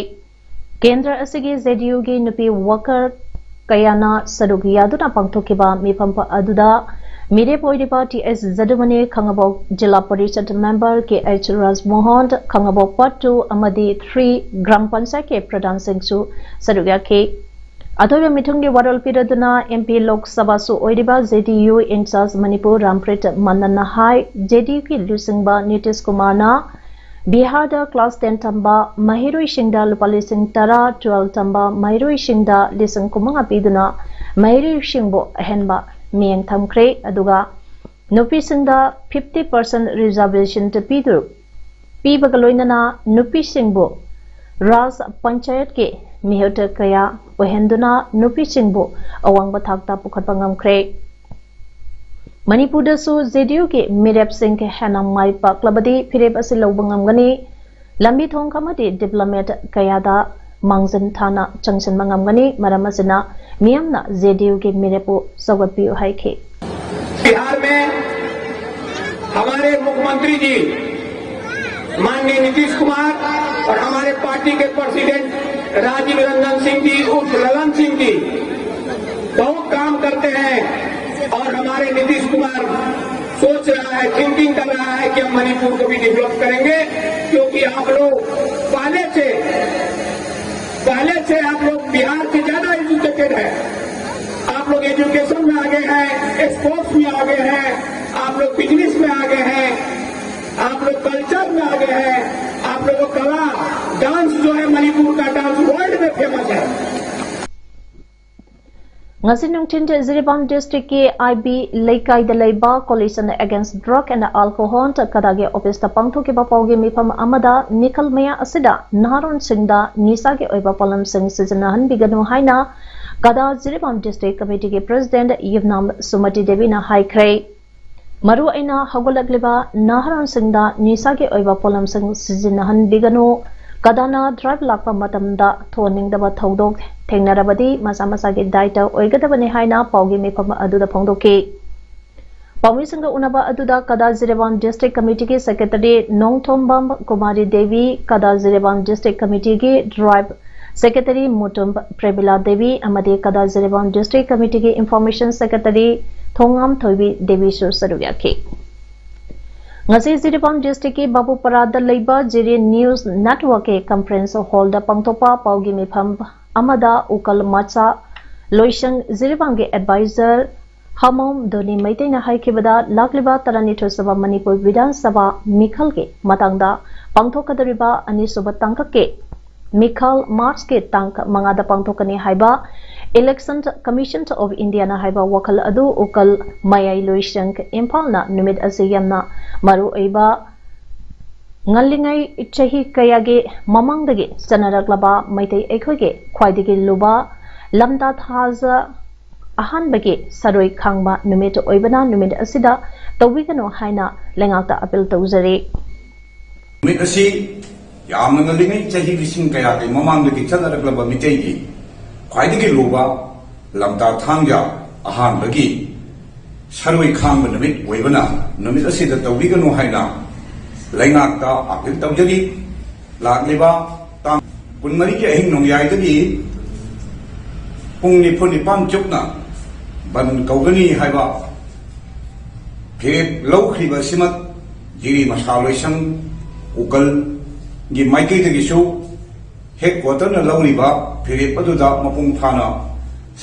ꯀꯦꯟꯗ꯭ꯔ ꯑꯁꯤꯒꯤ JDUꯒꯤ ꯅꯨꯄꯤ worker ꯀꯌꯥꯅ ꯁꯔꯨꯛ ꯌꯥꯗꯨꯅ ꯄꯥꯡꯊꯣꯛꯈꯤꯕ ꯃꯤꯐꯝ ꯑꯗꯨꯗ ꯃꯤꯔꯦꯞ ꯑꯣꯏꯔꯤꯕ ꯇꯤ ꯑꯦꯁ ꯖꯗꯨꯃꯅꯤ, ꯈꯥꯡꯉꯕꯣꯛ ꯖꯤꯂꯥ ꯄꯔꯤꯁꯠ member ꯀꯦ ꯑꯩꯆ ꯔꯥꯖꯃꯣꯍꯟ, ꯈꯥꯡꯉꯕꯣꯛ part two ꯑꯃꯗꯤ three ꯒ꯭ꯔꯥꯝ ꯄꯟꯆꯥꯌꯠꯀꯤ ꯄ꯭ꯔꯙꯥꯟꯁꯤꯡꯁꯨ ꯁꯔꯨꯛ ꯌꯥꯈꯤ꯫ ꯑꯊꯣꯏꯕ ꯃꯤꯊꯨꯡꯒꯤ ꯋꯥꯔꯣꯜ ꯄꯤꯔꯗꯨꯅ MP ꯂꯣꯛ ꯁꯚꯥꯁꯨ ꯑꯣꯏꯔꯤꯕ JDU in charge ꯃꯅꯤꯄꯨꯔ ꯔꯥꯝꯄ꯭ꯔꯤꯠ ꯃꯟꯗꯜꯅ ꯍꯥꯏ, JDUꯒꯤ ꯂꯨꯆꯤꯡꯕ ꯅꯤꯇꯤꯁ ꯀꯨꯃꯥꯔꯅ ꯕꯤꯍꯥꯔꯗ class ten ꯇꯝꯕ ꯃꯍꯩꯔꯣꯏꯁꯤꯡꯗ ꯂꯨꯄꯥ ꯂꯤꯁꯤꯡ ꯇꯔꯥ, twelve ꯇꯝꯕ ꯃꯍꯩꯔꯣꯏꯁꯤꯡꯗ ꯂꯤꯁꯤꯡ ꯀꯨꯟꯃꯉꯥ ꯄꯤꯗꯨꯅ ꯃꯍꯩꯔꯣꯏꯁꯤꯡꯕꯨ ꯑꯍꯦꯟꯕ ꯃꯤꯠꯌꯦꯡ ꯊꯝꯈ꯭ꯔꯦ꯫ ꯑꯗꯨꯒ ꯅꯨꯄꯤꯁꯤꯡꯗ fifty percent reservation ꯄꯤꯗꯨ, ꯄꯤꯕꯒ ꯂꯣꯏꯅꯅ ꯅꯨꯄꯤꯁꯤꯡꯕꯨ ꯔꯥꯖ ꯄꯟꯆꯥꯌꯠꯀꯤ ꯃꯤꯍꯨꯠ ꯀꯌꯥ ꯑꯣꯏꯍꯟꯗꯨꯅ ꯅꯨꯄꯤꯁꯤꯡꯕꯨ ꯑꯋꯥꯡꯕ ꯊꯥꯛꯇ ꯄꯨꯈꯠꯄ ꯉꯝꯈ꯭ꯔꯦ꯫ ꯃꯅꯤꯄꯨꯔꯗꯁꯨ ꯖꯦ ꯗꯤ ꯌꯨꯒꯤ ꯃꯤꯔꯦꯞꯁꯤꯡ ꯍꯦꯟꯅ ꯃꯥꯏ ꯄꯥꯛꯂꯕꯗꯤ ꯐꯤꯔꯦꯞ ꯑꯁꯤ ꯂꯧꯕ ꯉꯝꯒꯅꯤ꯫ ꯂꯝꯕꯤ ꯊꯣꯡ ꯑꯃꯗꯤ ꯗꯤꯕ꯭ꯂꯣꯃꯦꯠ ꯀꯌꯥꯗ ꯃꯥꯡꯖꯤꯟ ꯊꯥꯅ ꯆꯪꯁꯤꯟꯕ ꯉꯝꯒꯅꯤ꯫ ꯃꯔꯝ ꯑꯁꯤꯅ ꯃꯤꯌꯥꯝꯅ ꯖꯦ ꯗꯤ ꯌꯨꯒꯤ ꯃꯤꯔꯦꯞꯄꯨ ꯆꯥꯎꯈꯠꯄꯤꯌꯨ ꯍꯥꯏꯈꯤ꯫ बिहार में हमारे मुख्यमंत्री जी माननीय नीतीश कुमार और हमारे पार्टी के प्रेसिडेंट राजीव रंजन सिंह जी उर्फ ललन सिंह जी बहुत काम करते हैं और हमारे नीतीश कुमार सोच रहा है, थिंकिंग कर रहा है कि हम मणिपुर को भी डेवलप करेंगे, क्योंकि आप लोग पहले से पहले से आप लोग बिहार से ज्यादा एजुकेटेड है। आप लोग एजुकेशन में आगे हैं, स्पोर्ट्स में आगे हैं, आप लोग बिजनेस में आगे हैं, आप लोग कल्चर में आगे हैं। आप लोगों का कला, डांस जो है मणिपुर का, डांस वर्ल्ड में फेमस है। ꯉꯁꯤ ꯅꯨꯡꯊꯤꯜ ꯖꯤꯔꯤꯕꯥꯝ ꯗꯤꯁꯇ꯭ꯔꯤꯛꯀꯤ ꯑꯥꯏ ꯕꯤ ꯂꯩꯀꯥꯏꯗ ꯂꯩꯕ Coalition Against Drug and Alcohol ꯀꯗꯥꯒꯤ ꯑꯣꯐꯤꯁꯇ ꯄꯥꯡꯊꯣꯛꯈꯤꯕ ꯄꯥꯎꯒꯤ ꯃꯤꯐꯝ ꯑꯃꯗ ꯃꯤꯈꯜ ꯃꯌꯥ ꯑꯁꯤꯗ ꯅꯍꯥꯔꯣꯟꯁꯤꯡꯗ ꯅꯤꯁꯥꯒꯤ ꯑꯣꯏꯕ ꯄꯣꯠꯂꯝꯁꯤꯡ ꯁꯤꯖꯤꯟꯅꯍꯟꯕꯤꯒꯅꯨ ꯍꯥꯏꯅ ꯀꯗꯥ ꯖꯤꯔꯤꯕꯥꯝ ꯗꯤꯁꯇ꯭ꯔꯤꯛ ꯀꯃꯤꯇꯤꯒꯤ ꯄ꯭ꯔꯦꯁꯤꯗꯦꯟꯠ ꯌꯨꯝꯅꯥꯝ ꯁꯨꯃꯇꯤ ꯗꯦꯕꯤꯅ ꯍꯥꯏꯈ꯭ꯔꯦ꯫ ꯃꯔꯨ ꯑꯣꯏꯅ ꯍꯧꯒꯠꯂꯛꯂꯤꯕ ꯅꯍꯥꯔꯣꯟꯁꯤꯡꯗ ꯅꯤꯁꯥꯒꯤ ꯑꯣꯏꯕ ꯄꯣꯠꯂꯝꯁꯤꯡ ꯁꯤꯖꯤꯟꯅꯍꯟꯕꯤꯒꯅꯨ꯫ ꯀꯗꯥꯅ ꯗ꯭ꯔꯥꯏꯚ ꯂꯥꯛꯄ ꯃꯇꯝꯗ ꯊꯣꯛꯍꯟꯅꯤꯡꯗꯕ ꯊꯧꯗꯣꯛ ꯊꯦꯡꯅꯔꯕꯗꯤ ꯃꯁꯥ ꯃꯁꯥꯒꯤ ꯗꯥꯏꯇ ꯑꯣꯏꯒꯗꯕꯅꯤ ꯍꯥꯏꯅ ꯄꯥꯎꯒꯤ ꯃꯤꯐꯝ ꯑꯗꯨꯗ ꯐꯣꯡꯗꯣꯛꯈꯤ꯫ ꯄꯥꯎꯃꯤꯁꯤꯡꯒ ꯎꯅꯕ ꯑꯗꯨꯗ ꯀꯗꯥ ꯖꯤꯔꯤꯕꯥꯝ ꯗꯤꯁꯇ꯭ꯔꯤꯛ ꯀꯃꯤꯇꯤꯒꯤ ꯁꯦꯀ꯭ꯔꯦꯇꯔꯤ ꯅꯣꯡꯊꯣꯝꯕꯝ ꯀꯨꯃꯥꯔꯤ ꯗꯦꯕꯤ, ꯀꯗꯥ ꯖꯤꯔꯤꯕꯥꯝ ꯗꯤꯁꯇ꯭ꯔꯤꯛ ꯀꯃꯤꯇꯤꯒꯤ ꯗ꯭ꯔꯥꯏꯚ ꯁꯦꯀ꯭ꯔꯦꯇꯔꯤ ꯃꯨꯇꯨꯝ ꯄ꯭ꯔꯦꯃꯤꯂꯥ ꯗꯦꯕꯤ ꯑꯃꯗꯤ ꯀꯗꯥ ꯖꯤꯔꯤꯕꯥꯝ ꯗꯤꯁꯇ꯭ꯔꯤꯛ ꯀꯃꯤꯇꯤꯒꯤ ꯏꯟꯐꯣꯔꯃꯦꯁꯟ ꯁꯦꯀ꯭ꯔꯦꯇꯔꯤ ꯊꯣꯡꯉꯥꯝ ꯊꯣꯏꯕꯤ ꯗꯦꯕꯤꯁꯨ ꯁꯔꯨꯛ ꯌꯥꯈꯤ꯫ ꯉꯁꯤ ꯖꯤꯔꯤꯕꯥꯝ ꯗꯤꯁꯇ꯭ꯔꯤꯛꯀꯤ ꯕꯥꯕꯨꯄꯔꯥꯗ ꯂꯩꯕ ꯖꯤꯔꯤ ꯅ꯭ꯌꯨꯁ ꯅꯦꯠꯋꯥꯔꯛꯀꯤ ꯀꯟꯐꯔꯦꯟꯁ ꯍꯣꯜꯗ ꯄꯥꯡꯊꯣꯛꯄ ꯄꯥꯎꯒꯤ ꯃꯤꯐꯝ ꯑꯃꯗ ꯎꯀꯜ ꯃꯆꯥ ꯂꯣꯏꯁꯪ ꯖꯤꯔꯤꯕꯥꯝꯒꯤ ꯑꯦꯗꯚꯥꯏꯖꯔ ꯍꯃꯣꯝ ꯙꯣꯅꯤ ꯃꯩꯇꯩꯅ ꯍꯥꯏꯈꯤꯕꯗ, ꯂꯥꯛꯂꯤꯕ ꯇꯔꯥꯅꯤꯊꯣꯏ ꯁꯨꯕ ꯃꯅꯤꯄꯨꯔ ꯕꯤꯙꯥꯟ ꯁꯚꯥ ꯃꯤꯈꯜꯒꯤ ꯃꯇꯥꯡꯗ ꯄꯥꯡꯊꯣꯛꯀꯗꯧꯔꯤꯕ ꯑꯅꯤꯁꯨꯕ ꯇꯥꯡꯀꯛꯀꯤ ꯃꯤꯈꯜ ꯃꯥꯔꯆꯀꯤ ꯇꯥꯡ ꯃꯉꯥꯗ ꯄꯥꯡꯊꯣꯛꯀꯅꯤ ꯍꯥꯏꯕ Election Commission of Indiaꯅ ꯍꯥꯏꯕ ꯋꯥꯈꯜ ꯑꯗꯨ ꯎꯀꯜ ꯃꯌꯥꯏ ꯂꯣꯏꯁꯪ ꯏꯝꯐꯥꯜꯅ ꯅꯨꯃꯤꯠ ꯑꯁꯤ ꯌꯥꯝꯅ ꯃꯔꯨ ꯑꯣꯏꯕ ꯉꯜꯂꯤꯉꯩ ꯆꯍꯤ ꯀꯌꯥꯒꯤ ꯃꯃꯥꯡꯗꯒꯤ ꯆꯠꯅꯔꯛꯂꯕ ꯃꯩꯇꯩ ꯑꯩꯈꯣꯏꯒꯤ ꯈ꯭ꯋꯥꯏꯗꯒꯤ ꯂꯨꯕ ꯂꯝꯇꯥ ꯊꯥꯖ ꯑꯍꯥꯟꯕꯒꯤ ꯁꯔꯣꯏ ꯈꯥꯡꯕ ꯅꯨꯃꯤꯠ ꯑꯣꯏꯕꯅ ꯅꯨꯃꯤꯠ ꯑꯁꯤꯗ ꯇꯧꯕꯤꯒꯅꯨ ꯍꯥꯏꯅ ꯂꯩꯉꯥꯛꯇ ꯑꯄꯤꯜ ꯇꯧꯖꯔꯤ꯫ ꯅꯨꯃꯤꯠ ꯑꯁꯤ ꯌꯥꯝꯅ ꯉꯜꯂꯤꯉꯩ ꯆꯍꯤ ꯂꯤꯁꯤꯡ ꯀꯌꯥꯒꯤ ꯃꯃꯥꯡꯗꯒꯤ ꯆꯠꯅꯔꯛꯂꯕ ꯃꯤꯇꯩꯒꯤ ꯈ꯭ꯋꯥꯏꯗꯒꯤ ꯂꯨꯕ ꯂꯝꯇꯥ ꯊꯥꯡꯖ ꯑꯍꯥꯟꯕꯒꯤ ꯁꯔꯣꯏ ꯈꯥꯡꯕ ꯅꯨꯃꯤꯠ ꯑꯣꯏꯕꯅ ꯅꯨꯃꯤꯠ ꯑꯁꯤꯗ ꯇꯧꯕꯤꯒꯅꯨ ꯍꯥꯏꯅ ꯂꯩꯉꯥꯛꯇ ꯑꯥꯄꯤꯜ ꯇꯧꯖꯔꯤ꯫ ꯂꯥꯛꯂꯤꯕ ꯇꯥꯡ ꯀꯨꯟꯃꯔꯤꯒꯤ ꯑꯍꯤꯡ ꯅꯣꯡꯌꯥꯏꯗꯒꯤ ꯄꯨꯡ ꯅꯤꯐꯨ ꯅꯤꯄꯥꯟ ꯆꯨꯞꯅ ꯕꯟ ꯀꯧꯒꯅꯤ ꯍꯥꯏꯕ ꯐꯤꯔꯦꯞ ꯂꯧꯈ꯭ꯔꯤꯕ ꯑꯁꯤꯃꯛ ꯖꯤꯔꯤ ꯃꯁꯥ ꯂꯣꯏꯁꯪ ꯎꯀꯜꯒꯤ ꯃꯥꯏꯀꯩꯗꯒꯤꯁꯨ ꯍꯦꯗ ꯀ꯭ꯋꯥꯇꯔꯅ ꯂꯧꯔꯤꯕ ꯐꯤꯔꯦꯞ ꯑꯗꯨꯗ ꯃꯄꯨꯡ ꯐꯥꯅ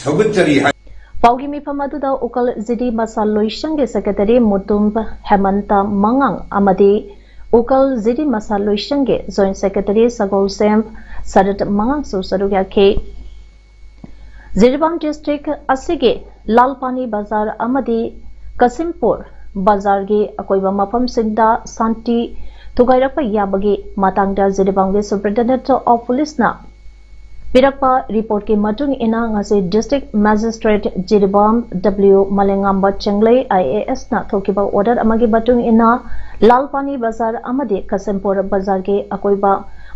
ꯁꯧꯒꯠꯆꯔꯤ ꯍꯥꯏ꯫ ꯄꯥꯎꯒꯤ ꯃꯤꯐꯝ ꯑꯗꯨꯗ ꯎꯀꯜ ꯖꯤꯗꯤ ꯃꯁꯥ ꯂꯣꯏꯁꯪꯒꯤ ꯁꯦꯀ꯭ꯔꯦꯇꯔꯤ ꯃꯨꯇꯨꯝ ꯍꯦꯃꯟꯇ ꯃꯉꯥꯡ ꯑꯃꯗꯤ ꯎꯀꯜ ꯖꯤꯗꯤ ꯃꯁꯥ ꯂꯣꯏꯁꯪꯒꯤ ꯖꯣꯏꯟ ꯁꯦꯀ꯭ꯔꯦꯇꯔꯤ ꯁꯒꯣꯜꯁꯦꯝ ꯁꯔꯠ ꯃꯉꯥꯡꯁꯨ ꯁꯔꯨꯛ ꯌꯥꯈꯤ꯫ ꯖꯤꯔꯤꯕꯥꯝ ꯗꯤꯁꯇ꯭ꯔꯤꯛ ꯑꯁꯤꯒꯤ ꯂꯥꯜꯄꯥꯅꯤ ꯕꯖꯥꯔ ꯑꯃꯗꯤ ꯀꯁꯤꯝꯄꯨꯔ ꯕꯖꯥꯔꯒꯤ ꯑꯀꯣꯏꯕ ꯃꯐꯝꯁꯤꯡꯗ ꯁꯥꯟꯇꯤ ꯊꯨꯒꯥꯏꯔꯛꯄ ꯌꯥꯕꯒꯤ ꯃꯇꯥꯡꯗ ꯖꯤꯔꯤꯕꯥꯝꯒꯤ ꯁꯨꯄꯔꯤꯟꯇꯦꯟꯗꯦꯟꯠ ꯑꯣꯐ ꯄꯨꯂꯤꯁꯅ ꯄꯤꯔꯛꯄ ꯔꯤꯄꯣꯔꯠꯀꯤ ꯃꯇꯨꯡ ꯏꯟꯅ ꯉꯁꯤ district magistrate Jiribam W Malengamba Chenglei I A ꯑꯦꯁꯅ ꯊꯣꯛꯈꯤꯕ ꯑꯣꯔꯗꯔ ꯑꯃꯒꯤ ꯃꯇꯨꯡ ꯏꯟꯅ ꯂꯥꯜꯄꯥꯅꯤ ꯕꯖꯥꯔ ꯑꯃꯗꯤ ꯀꯁꯤꯝꯄꯨꯔ ꯕꯖꯥꯔꯒꯤ ꯑꯀꯣꯏꯕ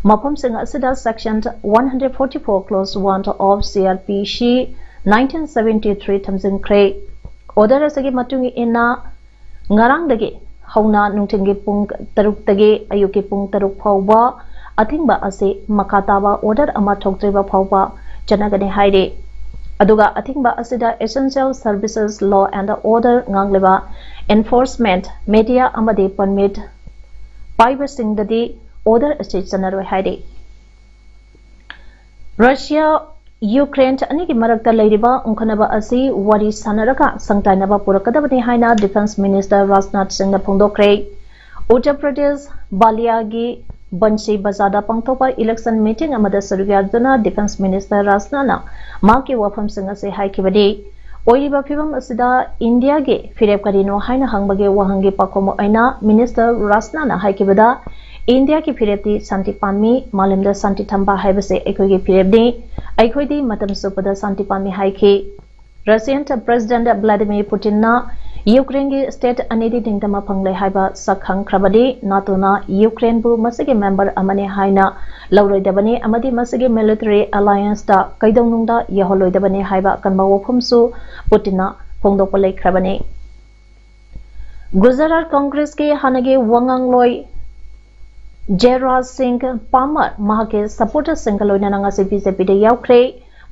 ꯃꯐꯝꯁꯤꯡ ꯑꯁꯤꯗ section one hundred forty four clause one of C R P C nineteen seventy three ꯊꯝꯖꯤꯟꯈ꯭ꯔꯦ꯫ ꯑꯣꯔꯗꯔ ꯑꯁꯤꯒꯤ ꯃꯇꯨꯡ ꯏꯟꯅ ꯉꯔꯥꯡꯗꯒꯤ ꯍꯧꯅ ꯅꯨꯡꯊꯤꯜꯒꯤ ꯄꯨꯡ ꯇꯔꯨꯛꯇꯒꯤ ꯑꯌꯨꯛꯀꯤ ꯄꯨꯡ ꯇꯔꯨꯛ ꯐꯥꯎꯕ ꯑꯊꯤꯡꯕ ꯑꯁꯤ ꯃꯈꯥ ꯇꯥꯕ ꯑꯣꯔꯗꯔ ꯑꯃ ꯊꯣꯛꯇ꯭ꯔꯤꯕ ꯐꯥꯎꯕ ꯆꯠꯅꯒꯅꯤ ꯍꯥꯏꯔꯤ꯫ ꯑꯗꯨꯒ ꯑꯊꯤꯡꯕ ꯑꯁꯤꯗ essential services, law and order ꯉꯥꯛꯂꯤꯕ enforcement, media ꯑꯃꯗꯤ permit ꯄꯥꯏꯕꯁꯤꯡꯗꯗꯤ ꯑꯣꯔꯗꯔ ꯑꯁꯤ ꯆꯠꯅꯔꯣꯏ ꯍꯥꯏꯔꯤ꯫ ꯔꯁꯤꯌꯥ ꯌꯨꯀ꯭ꯔꯦꯟ ꯑꯅꯤꯒꯤ ꯃꯔꯛꯇ ꯂꯩꯔꯤꯕ ꯎꯪꯈꯠꯅꯕ ꯑꯁꯤ ꯋꯥꯔꯤ ꯁꯥꯟꯅꯔꯒ ꯁꯪꯇꯥꯏꯅꯕ ꯄꯨꯔꯛꯀꯗꯕꯅꯤ ꯍꯥꯏꯅ ꯗꯤꯐꯦꯟꯁ ꯃꯤꯅꯤꯁꯇꯔ ꯔꯥꯖꯅꯥꯊ ꯁꯤꯡꯅ ꯐꯣꯡꯗꯣꯛꯈ꯭ꯔꯦ꯫ ꯎꯠꯇꯔ ꯄ꯭ꯔꯗꯦꯁ ꯕꯥꯂꯤꯌꯥꯒꯤ ꯕꯟꯁꯤ ꯕꯖꯥꯔꯗ ꯄꯥꯡꯊꯣꯛꯄ ꯏꯂꯦꯛꯁꯟ ꯃꯤꯇꯤꯡ ꯑꯃꯗ ꯁꯔꯨꯛ ꯌꯥꯗꯨꯅ ꯗꯤꯐꯦꯟꯁ ꯃꯤꯅꯤꯁꯇꯔ ꯔꯥꯖꯅꯥꯊꯅ ꯃꯍꯥꯛꯀꯤ ꯋꯥꯐꯝꯁꯤꯡ ꯑꯁꯤ ꯍꯥꯏꯈꯤꯕꯅꯤ꯫ ꯑꯣꯏꯔꯤꯕ ꯐꯤꯕꯝ ꯑꯁꯤꯗ ꯏꯟꯗꯤꯌꯥꯒꯤ ꯐꯤꯔꯦꯞ ꯀꯔꯤꯅꯣ ꯍꯥꯏꯅ ꯍꯪꯕꯒꯤ ꯋꯥꯍꯪꯒꯤ ꯄꯥꯎꯈꯨꯝ ꯑꯣꯏꯅ ꯃꯤꯅꯤꯁꯇꯔ ꯔꯥꯖꯅꯥꯊꯅ ꯍꯥꯏꯈꯤꯕꯗ, ꯏꯟꯗꯤꯌꯥꯒꯤ ꯐꯤꯔꯦꯞꯇꯤ ꯁꯥꯟꯇꯤ ꯄꯥꯝꯃꯤ, ꯃꯥꯂꯦꯝꯗ ꯁꯥꯟꯇꯤ ꯊꯝꯕ ꯍꯥꯏꯕꯁꯦ ꯑꯩꯈꯣꯏꯒꯤ ꯐꯤꯔꯦꯞꯅꯤ, ꯑꯩꯈꯣꯏꯗꯤ ꯃꯇꯝ ꯆꯨꯞꯄꯗ ꯁꯥꯟꯇꯤ ꯄꯥꯝꯃꯤ ꯍꯥꯏꯈꯤ꯫ Russian President Vladimir Putinꯅ ꯌꯨꯀ꯭ꯔꯦꯟꯒꯤ state ꯑꯅꯤꯗꯤ ꯅꯤꯡꯇꯝꯕ ꯐꯪꯂꯦ ꯍꯥꯏꯕ ꯁꯛ ꯈꯪꯈ꯭ꯔꯕꯗꯤ, NATOꯅ ꯌꯨꯀ꯭ꯔꯦꯟꯕꯨ ꯃꯁꯤꯒꯤ member ꯑꯃꯅꯤ ꯍꯥꯏꯅ ꯂꯧꯔꯣꯏꯗꯕꯅꯤ ꯑꯃꯗꯤ ꯃꯁꯤꯒꯤ military allianceꯇ ꯀꯩꯗꯧꯅꯨꯡꯗ ꯌꯥꯎꯍꯜꯂꯣꯏꯗꯕꯅꯤ ꯍꯥꯏꯕ ꯑꯀꯟꯕ ꯋꯥꯐꯝꯁꯨ ꯄꯨꯇꯤꯟꯅ ꯐꯣꯡꯗꯣꯛꯄ ꯂꯩꯈ꯭ꯔꯕꯅꯤ꯫ ꯒꯨꯖꯔꯥꯠ ꯀꯪꯒ꯭ꯔꯦꯁꯀꯤ ꯍꯥꯟꯅꯒꯤ ꯋꯥꯉꯥꯡꯂꯣꯏ ꯖꯦꯔꯥꯖ ꯁꯤꯡ ꯄꯥꯃꯔ ꯃꯍꯥꯛꯀꯤ supporterꯁꯤꯡꯒ ꯂꯣꯏꯅꯅ ꯉꯁꯤ BJPꯗ ꯌꯥꯎꯈ꯭ꯔꯦ꯫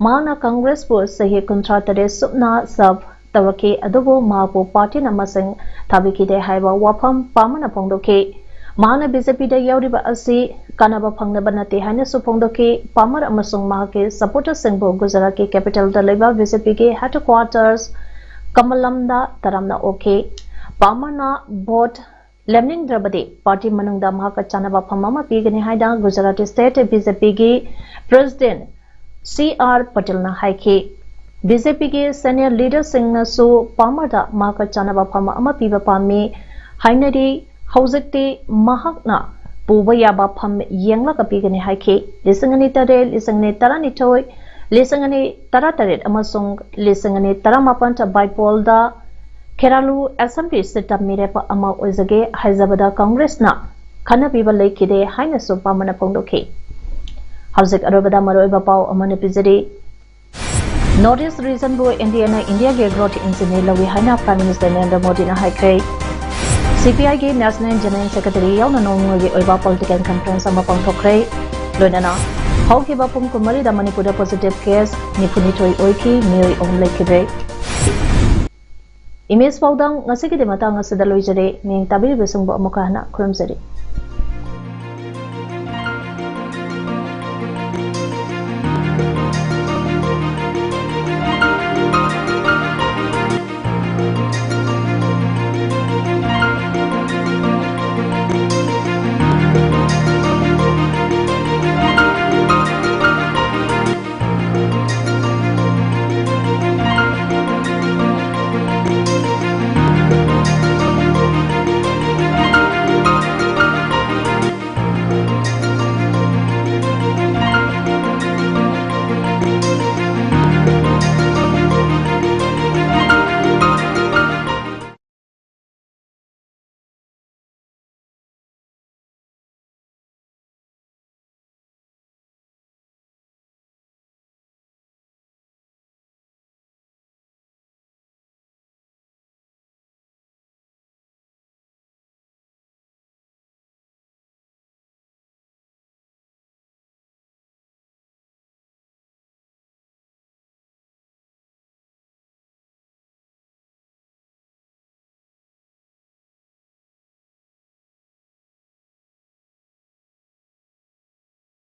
ꯃꯍꯥꯛꯅ ꯀꯪꯒ꯭ꯔꯦꯁꯄꯨ ꯆꯍꯤ ꯀꯨꯟꯊ꯭ꯔꯥ ꯇꯔꯦꯠ ꯆꯨꯞꯅ serve ꯇꯧꯔꯛꯈꯤ, ꯑꯗꯨꯕꯨ ꯃꯍꯥꯛꯄꯨ partyꯅ ꯃꯁꯤꯡ ꯊꯥꯕꯤꯈꯤꯗꯦ ꯍꯥꯏꯕ ꯋꯥꯐꯝ ꯄꯥꯃꯔꯅ ꯐꯣꯡꯗꯣꯛꯈꯤ꯫ ꯃꯍꯥꯛꯅ BJPꯗ ꯌꯥꯎꯔꯤꯕ ꯑꯁꯤ ꯀꯥꯟꯅꯕ ꯐꯪꯅꯕ ꯅꯠꯇꯦ ꯍꯥꯏꯅꯁꯨ ꯐꯣꯡꯗꯣꯛꯈꯤ꯫ ꯄꯥꯃꯔ ꯑꯃꯁꯨꯡ ꯃꯍꯥꯛꯀꯤ supporterꯁꯤꯡꯕꯨ ꯒꯨꯖꯔꯥꯠꯀꯤ capitalꯗ ꯂꯩꯕ BJPꯒꯤ headquarters ꯀꯃꯂꯝꯗ ꯇꯔꯥꯝꯅ ꯑꯣꯛꯈꯤ꯫ ꯄꯥꯃꯔꯅ vote ꯂꯦꯝꯅꯤꯡꯗ꯭ꯔꯕꯗꯤ party ꯃꯅꯨꯡꯗ ꯃꯍꯥꯛꯀ ꯆꯥꯟꯅꯕ ꯐꯝ ꯑꯃ ꯄꯤꯒꯅꯤ ꯍꯥꯏꯅ Gujarat state BJPꯒꯤ president C R ꯄꯇꯦꯜꯅ ꯍꯥꯏꯈꯤ꯫ BJPꯒꯤ senior leaderꯁꯤꯡꯅꯁꯨ ꯄꯥꯃꯔꯗ ꯃꯍꯥꯛꯀ ꯆꯥꯟꯅꯕ ꯐꯝ ꯑꯃ ꯄꯤꯕ ꯄꯥꯝꯃꯤ ꯍꯥꯏꯅꯔꯤ꯫ ꯍꯧꯖꯤꯛꯇꯤ ꯃꯍꯥꯛꯅ ꯄꯨꯕ ꯌꯥꯕ ꯐꯝ ꯌꯦꯡꯂꯒ ꯄꯤꯒꯅꯤ ꯍꯥꯏꯈꯤ꯫ ꯂꯤꯁꯤꯡ ꯑꯅꯤ ꯇꯔꯦꯠ, ꯂꯤꯁꯤꯡ ꯑꯅꯤ ꯇꯔꯥꯅꯤꯊꯣꯏ, ꯂꯤꯁꯤꯡ ꯑꯅꯤ ꯇꯔꯥꯇꯔꯦꯠ ꯑꯃꯁꯨꯡ ꯂꯤꯁꯤꯡ ꯑꯅꯤ ꯇꯔꯥꯃꯥꯄꯟ by pollꯗ ꯈꯦꯔꯥꯂꯨ assembly seatꯇ ꯃꯤꯔꯦꯞ ꯑꯃ ꯑꯣꯏꯖꯒꯦ ꯍꯥꯏꯖꯕꯗ ꯀꯪꯒ꯭ꯔꯦꯁꯅ ꯈꯟꯅꯕꯤꯕ ꯂꯩꯈꯤꯗꯦ ꯍꯥꯏꯅꯁꯨ ꯄꯥꯃꯔꯅ ꯐꯣꯡꯗꯣꯛꯈꯤ꯫ ꯍꯧꯖꯤꯛ ꯑꯔꯣꯏꯕꯗ ꯃꯔꯨꯑꯣꯏꯕ ꯄꯥꯎ ꯑꯃꯅ ꯄꯤꯖꯔꯤ꯫ North East regionꯕꯨ NDAꯅ Indiaꯒꯤ growth engineꯅꯤ ꯂꯧꯏ ꯍꯥꯏꯅ Prime Minister ꯅꯔꯦꯟꯗ꯭ꯔ ꯃꯣꯗꯤꯅ ꯍꯥꯏꯈ꯭ꯔꯦ꯫ CPIꯒꯤ National General Secretary ꯌꯥꯎꯅ ꯅꯣꯡꯃꯒꯤ ꯑꯣꯏꯕ political conference ꯑꯃ ꯄꯥꯡꯊꯣꯛꯈ꯭ꯔꯦ꯫ ꯂꯣꯏꯅꯅ ꯍꯧꯈꯤꯕ ꯄꯨꯡ ꯀꯨꯟꯃꯔꯤꯗ ꯃꯅꯤꯄꯨꯔꯗ positive case ꯅꯤꯐꯨꯅꯤꯊꯣꯏ ꯑꯣꯏꯈꯤ, ꯃꯤꯑꯣꯏ ꯑꯍꯨꯝ ꯂꯩꯈꯤꯗ꯭ꯔꯦ꯫ Image ꯄꯥꯎꯗꯝ ꯉꯁꯤꯒꯤꯗꯤ ꯃꯇꯥꯡ ꯑꯁꯤꯗ ꯂꯣꯏꯖꯔꯦ꯫ ꯃꯤꯌꯦꯡ ꯇꯥꯕꯤꯔꯤꯕꯁꯤꯡꯕꯨ ꯑꯃꯨꯛꯀ ꯍꯟꯅ ꯈꯨꯔꯨꯝꯖꯔꯤ꯫